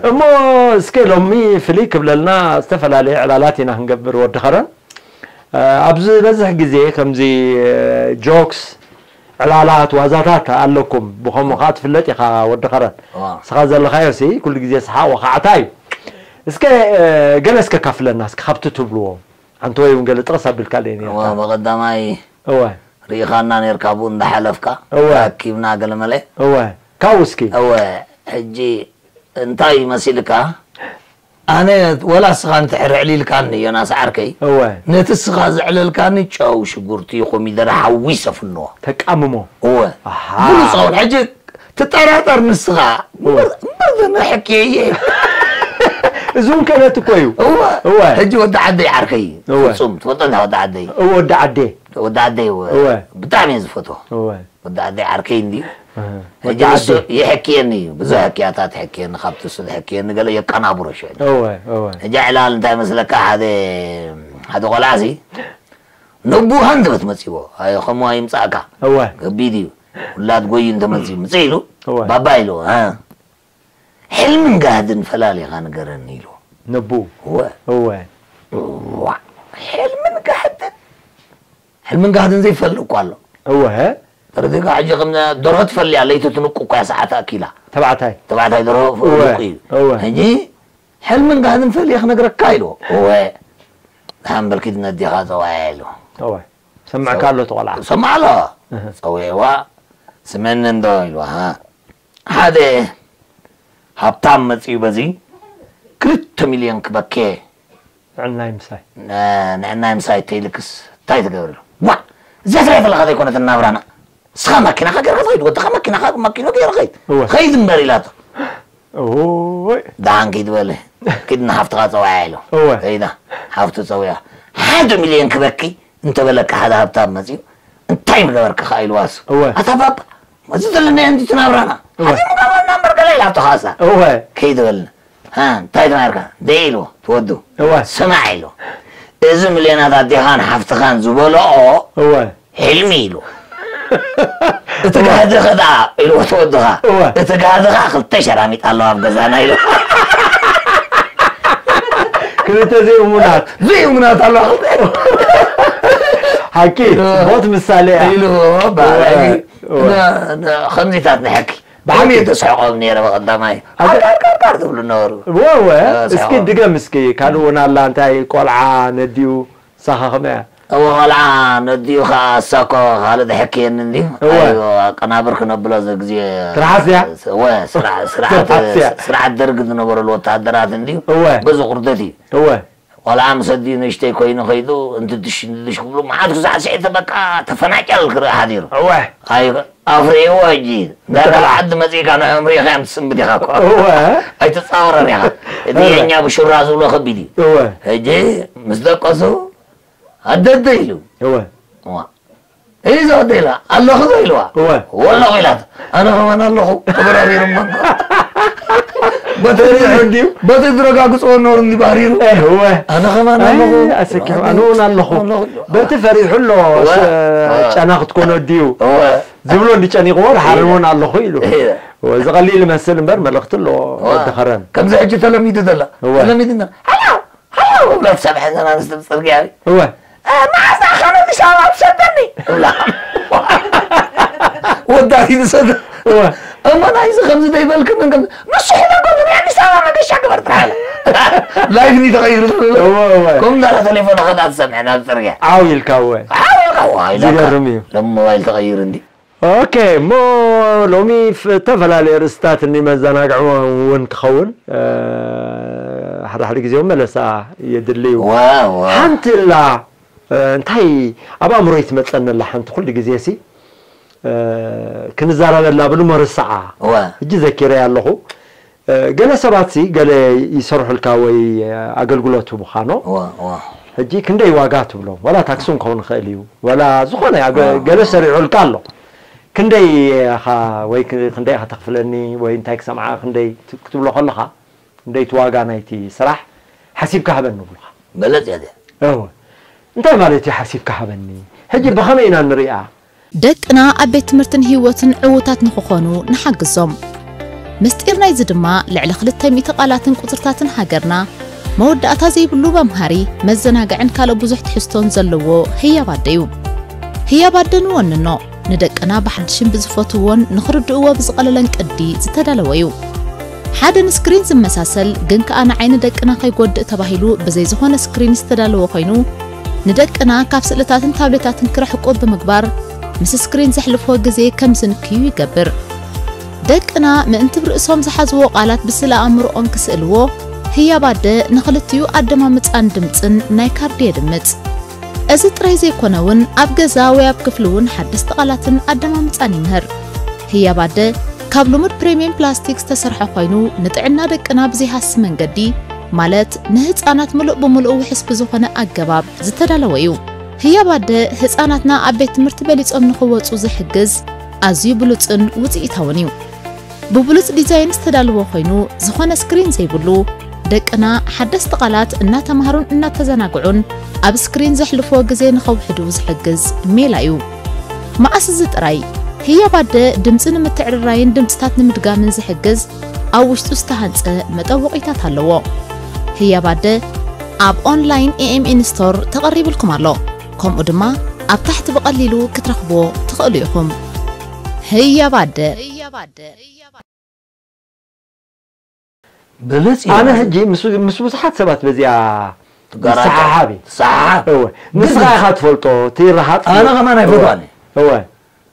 እሞ እስከ ሎሚ ፍልይ ክብለልና ዝተፈላለየ ዕላላት ኢና ክንገብር ወዲ ኸረን። እ፣ ኣብ ዝበዝሕ ግዜ ከምዚ፣ እ፣ ጆክስ፣ ዕላላት፣ ዋዛታት ኣለኩም። ብኸምኡ ኸኣ ትፍለጥ ኢኻ ወዲ ኸረን። እዋ። ንስኻ ዘለኻዮ ሲ ኩሉ ግዜ ሰሓቕ ወኻዕታ እዩ። እስከ፣ እ፣ ገለ እስከ ካፍለና እስከ ካብቲ ትብልዎ። ሓንቲ ወይ እውን ገለ ጥቕስ ኣቢልካለይ ነርካ። እዋ፣ ብቐዳማይ እወ። ርኢኻና ነርካ ብኡ እንዳሓለፍካ እወ። ኣኪብና ገለመለ እወ ካብኡ እስኪ እወ ሕጂ እንታይ መሲልካ ኣነ ወላ እስኻ እንተ ዕልዒልካኒ ዮናስ ዓርከይ እወ ነቲ እስኻ ዘዕለልካኒ ጨው ሽጉርቲ ኮሚደረ ሓዊሰ ፍንዎ ተቃምሞ እወ ኣሃ። ብሉፅ እውን ሕጂ ትጠራጠር ንስኻ እምበር እምበር ዘነሕክየ እየ እዚ እውን ክእለት እኮ እዩ እወ እወ። ሕጂ ወዲ ዓደይ ዓርከይ እወ። ፍፁም ትፈልጦ እንዳ ወዲ ዓደይ እወ ወዲ ዓዴ ወዲ ዓደይ እወ እወ። ብጣዕሚ እየ ዝፈትዎ እወ ወዲ ዓደይ ዓርከይ እንድዩ እህ። ሕጂ ወዲ ንሱ ዓዴ የሕክየኒ እዩ ብዙሕ ሕክያታት ሕክየኒ ካብቲ እሱ ዝሕክየኒ ገለ የቀናብሮ ሽዑ እወ እወ ሕጂ ዕላል እንታይ መስለካ ሓደ ሓደ ቆልዓሲ ነቡ ሃንደበት መፂዎ ኣይ ከምኡ ኣይምፃእካ እወ ከቢድ እዩ ውላድ ጎዩ እንተመፂ ምፅእ ኢሉ እወ ባባ ኢሉ እ፣ ሕልምን ጋህድን ፈላሊኻ ንገረኒ ኢሉ ነቡ እወ እወ ዋ፣ ሕልምን ጋህድን ሕልምን ጋህድን ዘይፈልጥ እኳ ኣሎ እወ ተረዲእካ ሕጂ ከም ደርሆ ትፈልያ ለይቲ ትንቁ እኳ እያ ሰዓት ኣኪላ ተባዕታይ ተባዕታይ ደርሆ እወ ፍሉጥ እዩ እወ ሕጂ ሕልምን ጋህድን ፈልየ ክነግረካ ኢሉ እወ ሓንበል ኪድ ነዲኻ ፀዋያ ኢሉ እወ ሰምዕካ ኣሎ ተቆልዓ ሰማዕ ኣሎ እህ። ፀዊዕዋ ስመኒ እንዶ ኢልዋ ሓደ ሃብታም መፅዩ በዚ ክልተ ሚልዮን ክበኬ ንዕናይ ምሳይ ንዕናይ ምሳይ ተይልክስ እንታይ ትገብር ዋ እዚኣ ትሪኣ ዘለካ ዘይኮነት እናብራና እስኻ ማኪናኻ ገርካ ትኸይድ ወድኻ ማኪናኻ ማኪኖ ገይረ ኸይድ እወ። ኸይድ እምበር ኢላቶ ኦይ ደሓን ኪድ በለ ኪድ ንሓፍትኻ ፀዋያ ኢሎ እወ። ከይዳ ሓፍቱ ፀውያ ሓደ ሚልዮን ክበኪ እንተበለካ ሓደ ሃብታም መፅዩ እንታይ ምገበርካ ከዓ ኢልዋሱ እወ። ኣታ ባባ እዚ ዘለናዮ እንዲ ትናብራና እወ። ሓዚ ምገበርና እምበር ገለ ኢላቶ ካሳ እወ ከይድ በልና ሃ እንታይ ተማርካ ደይ ኢልዎ ትወዱ እወ ስማዕ ኢሎ እዚ ሚልዮናት ኣዴኻን ሓፍትኻን ዝበልኦ እወ ሕልሚ ኢሉ እቲ ጋህዲ ኸዳ ኢልዎ ተወድኻ እወ። እቲ ጋህዲ ኸዓ ክልተ ሸራሚጥ ኣለዋ ኣብ ገዛና ኢሉ ክልተ ዘይእሙናት ዘይእሙናት ኣለዋ ክልተ ሓቂ ቦት ምሳሌ እያ ኢሉ እወ። ከምዚታት ንሕኪ ብሓቂ ተስሕቆም ነይረ በቐዳማይ ኣንተ- ካርካርካር ትብሉ ነበሩ ወወ እወ፣ እስኪ ሰሓቕ። ድገም እስኪ ካልእ እውን ኣላ እንታይ ቆልዓ ነዲኡ ሳኻ ከመያ እወ ቆልዓ ነዲኡ ከዓ እሳኮ ካልእ ድሕክየኒ እንድዩ እወ። ኣዮ ኣቀናብር ክነብሎ ዘግዜ ትርሓስ ድያ? እወ ስርዓ- ስርዓት ትርሓስ ድያ? ስርዓት ደርግ ዝነበረሉ ወታደራት እንድዩ እወ። በዚ ቁርደት እዩ እወ ቆልዓ ምስ ኣዲኡ ንእሽተይ ኮይኑ ከይዱ እንትድሽ እንትድሽ ክብሉ መዓት ክሳዕ ስዒተ በቃ ተፈናጨል ክርኢ ሓዲሩ እወ ኣይ ኣፍሪእዎ ሕጂ እንዳ ካልእ ዓዲ መፂእካ ንዕኦም ሪኢኻዮም ትስንብድ ኢኻ እኮ እወ ኣይትፃወረን ኢኻ እቲ እወ። የኛ ብሹራ ዝብሎ ከቢድ እዩ እወ ሕጂ ምስ ደቀሱ ኣደደ ኢሉ እወ እዋ። እዚ ወደ ኢላ ኣለኹ ዶ ኢልዋ እወ ወለኹ ኢላት ኣነ ከማን ኣለኹ ተበራሪሩ መንጎ በቲ እንዲዩ በቲ ዝረጋግፅዎ ኖር እንዲ ባህሪሩ እወ ኣነ ከማን ኣይ፣ ኣለኹ ኣሰኪሑ ኣነ እውን ኣለኹ ኣለኹ። በቲ ፈሪሑ ኣሎ እወ። ጨና ክትኮኖ ድዩ እወ ዝብሎ እንዲጨኒቕዎ ድሓር እውን ኣለኹ ኢሉ እየ። እወ፣ እዚ ቀሊል ይመስል እምበር መልእኽቲ ኣለዎ እወ። ወዲ ኸረን ከምዚ ሕጂ ተለሚዱ ዘላ እወ። ተለሚድና ሃሎ ሃሎ ብላ ትሰምዐ ዘና ንስቲ ብፅርግያ እወ መዓዝ ኣኻ ነዚ ሻባ ትሰደኒ ትብላ ወዳት ይንሰደ እወ እሞ ናይዚ ከምዚ ዘይበልክን ንሱ ሕደጎ ንሪኣ ኣዲስ ኣበባ መገሻ ግበር ትሓለ ላይፍ ኒ ተቐይሩ ዘሎ እወ እወ ከም ዳራ ቴሌፎን ኸዳ ትሰምዐ ናብ ፅርግያ ዓው ኢልካ እወ ሓወልካ ዋይላካ ዝገርም እዩ ሎም ሞባይል ተቐይሩ እንዲ ኦኬ እሞ ሎሚ ዝተፈላለዩ ርእስታት እኒ መዘናግዒ እውን ክኸውን ሓደ ሓደ ግዜ እውን መለሳ የድልዩ ዋው ሓንቲ ላ እንታይ ኣብ ኣእምሮይ ትመፀኒ ኣላ ሓንቲ ኩሉ ግዜ ሲ ክንዛረበላ ብልሞ ርስዓ እወ ሕጂ ዘኪረያ ኣለኹ ገለ ሰባት ሲ ገለ ይሰርሑልካ ወይ ኣገልግሎት ህቡኻ ኖ እወ እወ ሕጂ ክንደይ ዋጋ ትብሎም ዋላ ታክሲ እውን ክኸውን ይኽእል እዩ ዋላ ዝኾነ ኣገ- ዋው። ገለ ሰሪዑልካ ኣሎ ክንደይ ኢኻ ወይ ክ- ክንደይ ኢኻ ተኽፍለኒ ወይ እንታይ ክሰምዓ ክንደይ ት- ክትብሎ ከለኻ ክንደይ እቲ ዋጋ ናይቲ ስራሕ ሓሲብካ ሃበኒ ይብሉኻ በለፅ እያ እዚኣ እወ እንታይ ማለት እዩ ሓሲብካ ሃበኒ ሕጂ ብኸመይ ኢና ንሪኣ ደቅና ኣብ ቤት ትምህርትን ህይወትን ዕዉታት ንኽኾኑ ንሓግዞም። ምስጢር ናይዚ ድማ ልዕሊ ክልተ ሚእቲ ቃላትን ቁጽርታትን ሃገርና መወዳእታ ዘይብሉ መምሃሪ፣ መዘናግዕን ካልእ ብዙሕ ትሕዝቶን ዘለዎ ህያብ ኣደ'ዩ። ህያብ ኣደ ንወንኖ፣ ንደቅና ብሓድሽን ብዝፈትውዎን ንኽርድእዎ ብዝቐለለን ቅዲ ዝተዳለወ'ዩ። ሓደ ንስክሪን ዝመሳሰል ግን ከኣ ንዓይኒ ደቅና ከይጎድእ ተባሂሉ ብዘይ ዝኾነ ስክሪን ዝተዳለወ ኮይኑ፣ ንደቅና ካብ ስእልታትን ታብሌታትን ክርሕቁ ብምግባር፣ ምስ ስክሪን ዘሕልፍዎ ግዜ ከም ዝንክዩ ይገብር። ደቅና ምእንቲ ብ ርእሶም ዝሓዝዎ ቃላት ብስለ ኣእምሮኦም ክስእልዎ፣ ህያብ ኣደ ንኽልቲኡ ኣደማምጻን ድምጽን ናይ ካርዲ የድምጽ። እዚ ጥራይ ዘይኮነ እውን ኣብ ገዛ ወይ ኣብ ክፍሊ እውን ሓደስቲ ቃላትን ኣደማምጻን ይምህር። ህያብ ኣደ ካብ ልሙድ ፕሪምየም ፕላስቲክ ዝተሰርሐ ኮይኑ ንጥዕና ደቅና ብዘይሃሲ መንገዲ ማለት ንህጻናት ምሉእ ብምሉእ ውሕስ ብዝኾነ ኣገባብ ዝተዳለወ እዩ። ህያብ ኣደ ህጻናትና ኣብ ቤት ትምህርቲ በሊጾም ንኽወጹ ዝሕግዝ ኣዝዩ ብሉጽን ውጽኢታውን እዩ። ብብሉጽ ዲዛይን ዝተዳለወ ኮይኑ ዝኾነ ስክሪን ዘይብሉ ደቅና ሓደስቲ ቃላት እናተማሃሩን እናተዘናግዑን ኣብ ስክሪን ዘሕልፍዎ ግዜ ንኸውሕዱ ዝሕግዝ ሜላ እዩ። መኣስ እዚ ጥራይ ህያብ ኣደ ድምጺ ንምትዕርራይን ድምጽታት ንምድጋምን ዝሕግዝ ኣብ ውሽጡ ዝተሃንጸ መጠወቒታት ኣለዎ። ህያብ ኣደ ኣብ ኦንላይን ኤኤምኤን ስቶር ተቐሪብልኩም ኣሎ። ከምኡ ድማ ኣብ ታሕቲ ብቐሊሉ ክትረኽብዎ ትኽእሉ ኢኹም። ህያብ ኣደ። ብልጽ እዩ። ኣነ ሕጂ ምስ ምስ ብዙሓት ሰባት በዚኣ ትጋራጃ። ይሰሓሓብ እዩ። ሰሓሓብ። እወ ንስኻ ኢኻ ትፈልጦ እቲ ረሃጽ ኣነ ከማን ኣይፈትዋን እየ። እወ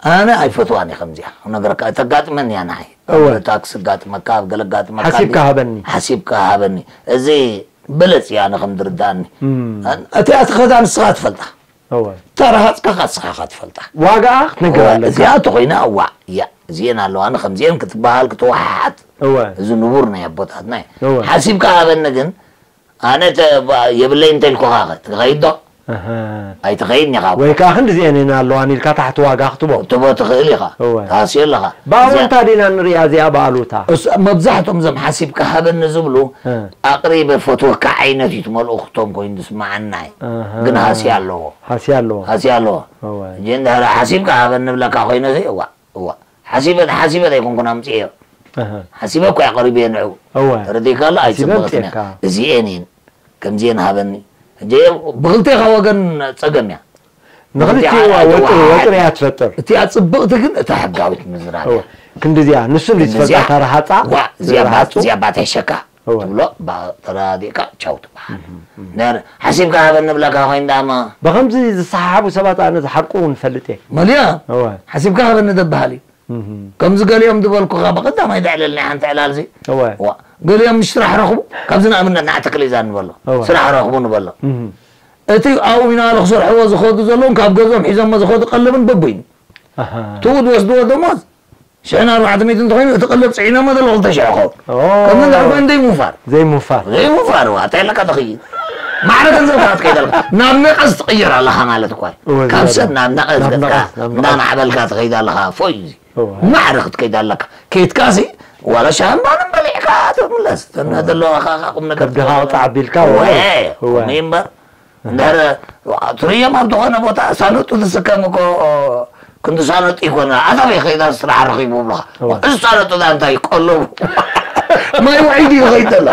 ኣነ ኣይፈትዋን እየ ከምዚኣ። ነገርካ ተጋጥመኒ እያ ንዓይ። እወ። ታክሲ ጋጥመካ፣ ኣብ ገለ ጋጥመካ። ሓሲብካ ሃበኒ። ሓሲብካ ሃበኒ። እዚ ብልጽ እዩ ኣነ ከም ዝርዳእኒ። እም። እቲኣ ትኸዳ ንስኻ ትፈልጣ። እወ ተረሃጽካ ንስኻ ኢኻ ትፈልጣ። ዋጋኣ ክትነግር ኣለካ። እዚኣ ተኾይና እዋዕ እያ። እዚኤን ኣለዋ፣ ኣነ ከምዚኤን ክትበሃል ክትወሓሓት። እወ እዚ ንቡር ናይ ኣቦታትና እዩ። እወ። ሓሲብካ ሃበኒ ግን ኣነ ተ- ባ- የብለይ እንተልኩኻ ኸ ትኸይድ ዶ? ኣሃ። ኣይትኸይድን ኢኻ። ወይ ከዓ ክንዲዚኤን እየን ኣለዋን ኢልካ ታሕቲ ዋጋ ክትቦ ትቦ ትኽእል ኢኻ። እወ። ታስዮ ኣለኻ። ብኣወንታ ዲና ንሪኣ እዚኣ ብኣሉታ እስ- መብዛሕትኦም እዞም ሓሲብካ ሃበኒ ዝብሉ እ። ኣቕሪበ ፈትወካ ዓይነት እዩ እቲ መልእኽቶም ኮይኑ ዝስማዓና እዩ። ኣሃ። ግን ሃስያ ኣለዎ። ሃስያ ኣለዎ ሃስያ ኣለዎ። እወ። እንጂ እንድሕር ሓሲብካ ሃበኒ ንብለካ ኮይነ እዋ እዋ ሓሲበ ሓሲበ ዘይኮንኩን ኣምፅኤዮ ኣሃ። ሓሲበ እኮ ኣቕሪበዮ ንዑ እወ ተረዲእካ ኣሎ ሓሲበ ኣይፅበቕትን ኣምፅኤካ። እዚኤን እየን ከምዚኤን ሃበኒ እንጂ ብክልቴኻ ወገን ፀገም እያ ንክልቲኡ እዚኣ ወጥሪ ኣይተወሃሃድ። ወጥሪ እያ ትፈጥር እቲኣ ፅብቕቲ ግን እታ ሕጋዊት ምዝራብ እወ። ክንዲዚኣ ንሱ እንዲ ዝፈልጣ እዚኣ እታ ረሃፃ ዋ እዚኣ ባ- ረሃፁ እዚኣ ባትሕሸካ እወ። ትብሎ ባ- ተራዲእካ ቻው ትበሃል ነር ሓሲብካ ሃበኒ ንብለካ ኮይን ዳማ ብከምዚ ዝሰሓሓቡ ሰባት ኣነ ዝሓርቁ እውን ፈልጥ እየ መሊያ እወ ሓሲብካ ሃበኒ ደበሃል እዩ እህም። ከምዚ ገሊኦም ዝበልኩኻ ብቐዳማይ ዘዕለልና ሓንቲ ዕላልዚ እወ ዋ ገሊኦም ምስ ስራሕ ረኽቡ ካብዚ ንኣብነት ንዓ ተክሊዛ ንበሎ እወ። ስራሕ ረኽቡ ንበሎ እህም። እቲ ኣብኡ ሚናባሎ ክሰርሕዎ ዝኸዱ ዘለውን ካብ ገዝኦም ሒዞሞ ዝኸዱ ቀለብን በቦይኑ ኣሃ። ትኡ ዝወስድዎ ደሞዝ ሽሕን ኣርባዕተ ሚእቲ እንተኾይኑ እቲ ቀለብ ፅዒኖሞ ዘሎ ክልተ ሽሕ ይኸውን ኦ። ከምዚ እንድሕር ኮይኑ ዘይምውፋር ዘይምውፋር ዘይምውፋር ዋ እንታይ ኣለካ ትኽይድ ማዕረ ገንዘብ ከዓ ትከይድ ኣለካ ናብ ነቐዝ ትቕየር ኣለካ ማለት እኳ እዩ እወ፣ ካብ ዝያዳ። ሰብ ናብ ነቐዝ ናብ ገጽካ ነቐዝ፣ ናብ ነቐዝ። እንዳማዕበልካ ትኸይድ ኣለካ ፎይ እዩ እዚ እወ። ማዕረ ክትከይድ ኣለካ ከይድካሲ ዋላ ሻምባን በሊዕካ ትምለስ ተና ዘለዋካ ቁም ነገር ከብድኻ ወጣ ኣቢልካ ወ እወ። ከምኡ እምበር እንድሕር ትርእዮም ኣብ ዝኾነ ቦታ ሳነጡ ዝስከም እኮ ክንዲ ሳነጡ ይኮነ ኣታበይ ከይዳ ስራሕ ረኺቡ ብልኻ እወ። እዚ ሳነጡ ዳ እንታይ ይቀለቡ ማይ ውዒድ እዩ ዝኸይድ ዘሎ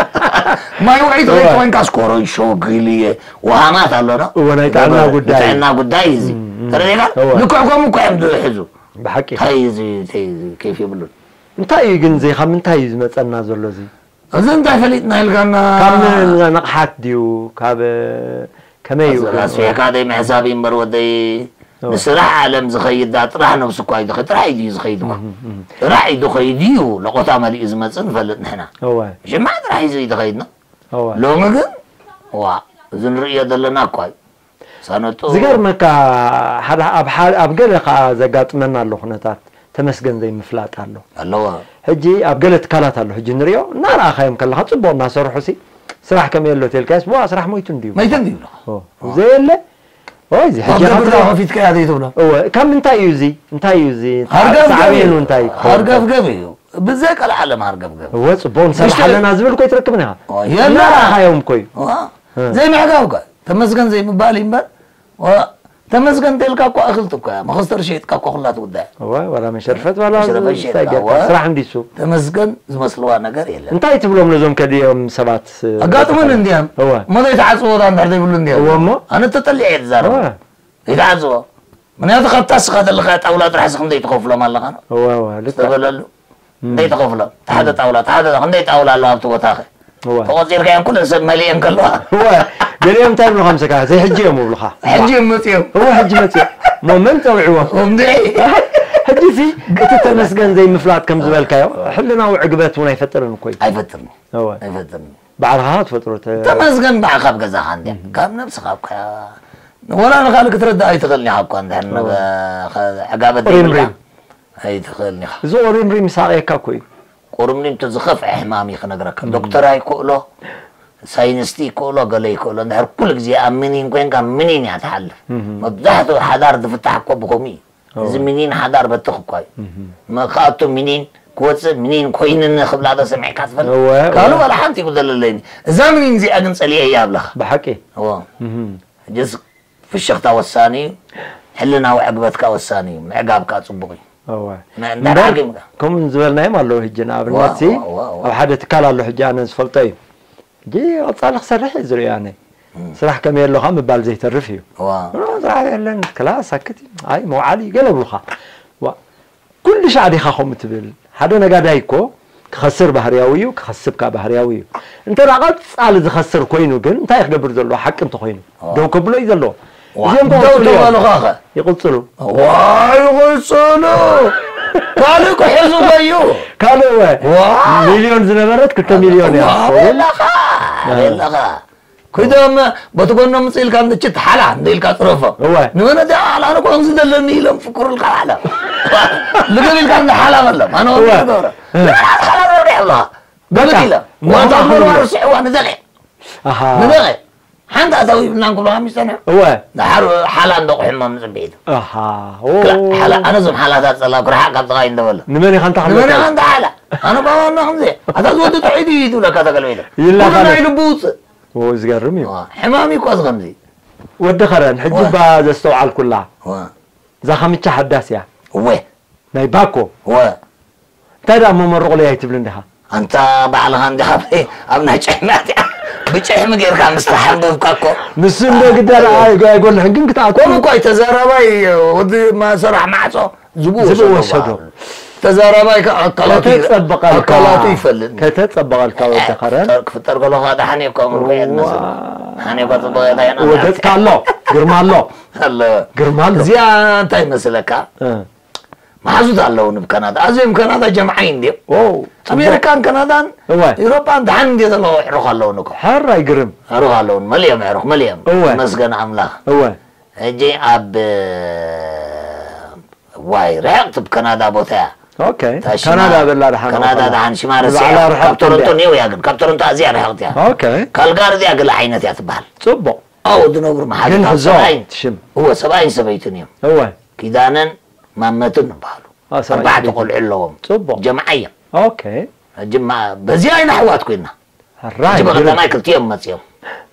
ማይ ውዒድ እወ። ከይድ ኮይንካ ስኮሮንሾ ግልየ ውሃማት ኣሎና እወ፣ ናይ ጥዕና ጉዳይ። ጥዕና ጉዳይ እዚ ተረዲእካ እወ። ልክዕ ከምኡ እኮ እዮም ዝሕዙ ብሓቂ እንታይ እዩ እዚ እንታይ እዩ እዚ ኬፍ የብሉን እንታይ እዩ ግን እዚ ካብ ምንታይ እዩ ዝመፀና ዘሎ እዚ እዚ እንታይ ፈሊጥና ኢልካና ካብ ንቕሓት ድዩ ካብ ከመይ እዩ ኣስፊሕካ ደይ ምሕሳብ እዩ እምበር ወደይ ንስራሕ ዓለም ዝኸይድ ዳ ጥራሕ ነብሱ እኳ እዩ ዝኸይድ ጥራሕ እዩ ዝኸይድ እኮ ጥራሕ እዩ ዝኸይድ እዩ ለቆታ መሊኡ ዝመፅእ ንፈልጥ ንሕና እወ ሽማዕ ጥራሕ እዩ ዝኸይድና እወ ሎሚ ግን ዋ እዚ ንርእዮ ዘለና እኳ እዩ ሳነጡ ዝገርመካ ሓደ ኣብ ሓደ ኣብ ገለ ከዓ ዘጋጥመና ኣሎ ኩነታት ተመስገን ዘይምፍላጥ ኣሎ ኣለዎ ሕጂ ኣብ ገለ ትካላት ኣሎ ሕጂ ንሪኦ እናረኣኻዮም ከለኻ ፅቡቕ እናሰርሑ ሲ ስራሕ ከመይ ኣሎ ተልካስ ብዋ ስራሕ ሞይቱ እንድዩ መይተ እንድዩ ኦ፣ ዘየለ ኦይ እዚ ሕጂ ኣብ ኻትራ ብራ ከፊትካ እያ ዘይትብሎ እወ ካብ ምንታይ እዩ እዚ እንታይ እዩ እዚ ሃርገፍገፍ ሳዕቤኑ እዩ። እንታይ ክኸውን ሃርገፍገፍ እዩ ብዘይ ቀልዓለም ሃርገፍገፍ እወ ፅቡቕ ንሰርሕ ውሽጢ- ኣለና ዝብል ኮይ ትረክብና ኢኻ የላ እናረኣኻዮም ኮይ ዋ፣ ዘይምዕጋብ እኳ ተመስገን ዘይምባል እዩ እምበር ዋ፣ ተመስገን እንተልካ እኳ እኽልቲ እኳ መኸስተር ሸይጥካ እኳ ኩላ ትውዳእ እወ ወላ መሸርፈት ዋላ መሸረፈት እንታይ ሸይጥካ ጌርካ ወ- ስራሕ እንዲሱ ተመስገን ዝመስልዋ ነገር የለን እንታይ ትብሎም ነዞም ከዲኦም ሰባት ኣጋጥመን እንዲያም እወ መዘይ ተዓፅዎ ዳ እንድሕር ዘይብሉ እንዲያም እወ እሞ ኣነ ተጠሊዐ እየ ትዛረብ እወ ይትዓፅዎ ምክንያቱ ካብታ ስኻ ዘለካ ጣውላ ጥራሕ ስኽ እንደይ ትኸፍሎም ኣለኻ እወ እወ ልክዕ ዝተበለሉ እንደይ ትኸፍሎም ሓደ ጣውላ ሓደ እንደይ ጣውላ ኣለዋ ኣብቲ ቦታኸ እወ። ተቆፂርካየን ኩለን ሰብ መሊአን ከለዋ እወ ገሊኦም እንታይ ይብሉኻ ምሰካ ዘይሕጂ እዮም ይብሉኻ ሕጂ እዮም መፅኦም እወ ሕጂ መፅኦም ሞ መን ፀውዕዎም እንድዒ ሕጂ ሲ እቲ ተመስገን ዘይምፍላጥ ከም ዝበልካዮ ሕልናዊ ዕግበት እውን ኣይፈጥርን እኮ እዩ ኣይፈጥርን እወ ኣይፈጥርን ባዕልኻ ትፈጥሮ ተ- ተመስገን ብዓኻ ኣብ ገዛኻ እንድያ ካብ ነብስኻ ኣብካ ወላ ንኻልእ ክትረዳእ ኣይትኽእልን ኢኻ እኳ እንድሕር ዕጋበት ቁሪምሪም ኣይትኽእልን ኢኻ እዚ ቁሪምሪም ይሳቕየካ እኮ እዩ ቁርምሪም እቲ ዝኸፍዐ ሕማም እዩ ክነግረካ ዶክተር ኣይክእሎ ሳይንስቲ ይክእሎ ገለ ይክእሎ እንድሕር ኩሉ ግዜ ኣብ ምኒን ኮንካ ምኒን እያ ትሓልፍ መብዛሕትኡ ሓዳር ዝፍታሕ እኮ ብከምኡ እዩ እዚ ምኒን ሓዳር በትኽ እኳ እዩ መ- ክኣቱ ምኒን ክወፅእ ምኒን ኮይንኒ ክብላ ዶ ሰሚዕካ ትፈልጥ እወ፣ እወ። ካልእ ዋላ ሓንቲ ይጉደለለይኒ እዛ ምኒን እዚኣ ግን ፀሊአ እያ ኣብለኻ ብሓቂ እዎ ሕጅስ ፍሽኽታ ወሳኒ እዩ ሕልናዊ ዕግበትካ ወሳኒ እዩ ምዕጋብካ ፅቡቕ እዩ እወ ነ- እንዳሓኪምካ ከምኡ ዝበልናዮም ኣለዉ ሕጂ ንኣብነት ሲ እወ፣ እወ። ኣብ ሓደ ትካል ኣሎ ሕጂ ኣነ ዝፈልጦ እዩ ሕጂ ቀፃሊ ክሰርሕ እዩ ዝርኢ ኣነ ስራሕ ከመይ ኣለኻ ምባል ዘይተርፍ እዩ እዋ ስራሕ የለን ክላስ ሳክት እዩ ኣይ መውዓሊ ገለ ብሉኻ ዋ ኩሉ ሻዕ ዲኻ ከምኡ ትብል ሓደ ነጋዳይ እኮ ክኸስር ባህርያዊ እዩ ክኸስብ ከዓ ባህርያዊ እዩ እንተ ደኣ ቀፃሊ ዝኸስር ኮይኑ ግን እንታይ ክገብር ዘለዎ ሓቂ እንተኮይኑ ደው ከብሎ እዩ ዘለዎ እዚኦም ደው ክቕፅሉ እዮም። ተባሉኻ ኸ ይቕፅሉ ዋይ ይቕፅሉ ካልእ ክሕዙ እዩ ካልእ ወ ዋ ሚልዮን ዝነበረት ክልተ ሚልዮን እያ ትኸውን ኣለኻ ኣለኻ ኮይዶም በቲ ጎኖም ምፅእ ኢልካ እንድችት ሓላ እንደ ኢልካ ፅረፎም እወ ንመነ እዚኣ ሓላ ኣነ ኮን ዝደለኒ ኢሎም ፍኩሩልካ ሓላ ልገብ ኢልካ እንደ ሓላ በሎም ኣነ ወ እወ። ገብረ ሓላ ዘውሪ ኣለኻ ገምት ኢለ እሞ ዋንታ ኣኽብሩ። ክብርዋ ርስዕዋ ንደቂ ኣሃ ንደቂ ሓንቲ ኣታዊ ብናን ክብሎ ሃሚሽ ፀንሑ እወ ድሓር ሓላ እንደቑ ሕማም ፅንቢዒቱ ኣሃ ሓላ ኣነ ዞም ሓላታት ፀላ ክርሓቅ ካብ ጥቓይ እንደበሎ ንመን ኢኻ እንታ ንመን ክብለካ ኢኻ እንተ ሓላ ኣነ ባባና ከምዚ ኣታ ዝወዲ ጥዑይ ድዩ ትብለካ ተገልበ ኢለ ይላካ ኩሉ ዶ? ናይ ልቡ ውፅእ ዎ ዝገርም እዩ ሕማም እዩ እኳ እዚ ከምዚ ወዲ ኸረን ሕጂ ባ ዘስተውዓልኩላ እዛ ኻምቻ ሓዳስ እያ እወ ናይ ባኮ እወ እንታይ ደኣ መመርቑለይ ኣይትብልን ዲኻ ኣንታ ባዕልኻ እንዲኻ ኣብ ናይ ጭሕሚ ኣትያ ብጭሕሚ ጌርካ ምስ ተሓንበብካ እኮ ንሱ እንደ ግዳ ደኣ ኣይጎ- ኣይጎልሕን ግን ክትኣቱ ከምኡ እኳ እዩ ተዛራባይ ወዲ ማሰራሕ ማዕፆ ዝብኡ ዝብኡ ወሰዶ ወሰዶ። በሃሉ። ተዛራባይ ከ- ኣካላቱ ከተጸበቐልካ ኣካላቱ ይፈልጥ ከተጸበቐልካ ወዲ ኸረን ክፍጠር ከለኻ ደሓን እኮ ምርኮ እየ ዝመስል ሓኔ እኳ ፅቡቕ እየ እንታይ ኢና ወገጽካ ኣሎ ግርማ ኣሎ ኣለወ ግርማ ኣሎ እዚኣ እንታይ ይመስለካ እ፣ መሓዙት ኣለውን ብ ካናዳ ኣዝዮም ካናዳ ጀምዓይ እንድዮም ኦ ኣሜሪካን ካናዳን እወ ኤውሮጳን ደሓን እንድዮ ዘለዉ ኣዕሩኽ ኣለውን እኮ ሕራይ ግርም ኣዕሩኽ ኣለውን መሊኦም ኣዕሩኽ መሊኦም እወ። መስገን ኣምላኽ እወ ሕጂ ኣብ ዋይ ርሕቕቲ ብ ካናዳ ቦታ እያ ኦኬ እታ ሽማ- ካናዳ በላ ደሓን ካናዳ ኣውቃላ። ደሓን ሽማ ንባዕላ ረሲዐ ርሕቕቲ ካብ ቶሮንቶ እንድያ። ኔው እያ ግን ካብ ቶሮንቶ ኣዝያ ርሕቕቲ እያ ኦኬ ካልጋሪ እዚኣ ገለ ዓይነት እያ ትበሃል ጽቡቕ ኣዎ ዝነብሩ መሓዙት ግን ኣብ ሕዞ ሰብኣይን ሽም እወ ሰብኣይን ሰበይትን እዮም እወ ኪዳነን ማመትን ይበሃሉ አ፣ ሰብኣይ ኣርባዕተ ሰበይቲ። ቆልዑ ኣለዎም ጽቡቕ ጀምዓ እዮም ኦኬ ሕጂ ማ- በዚኣ ኢና ኣሕዋት ኮይና ሕራይ ሕጂ ግርም። በቐዳማይ ክልቲኦም መፅኦም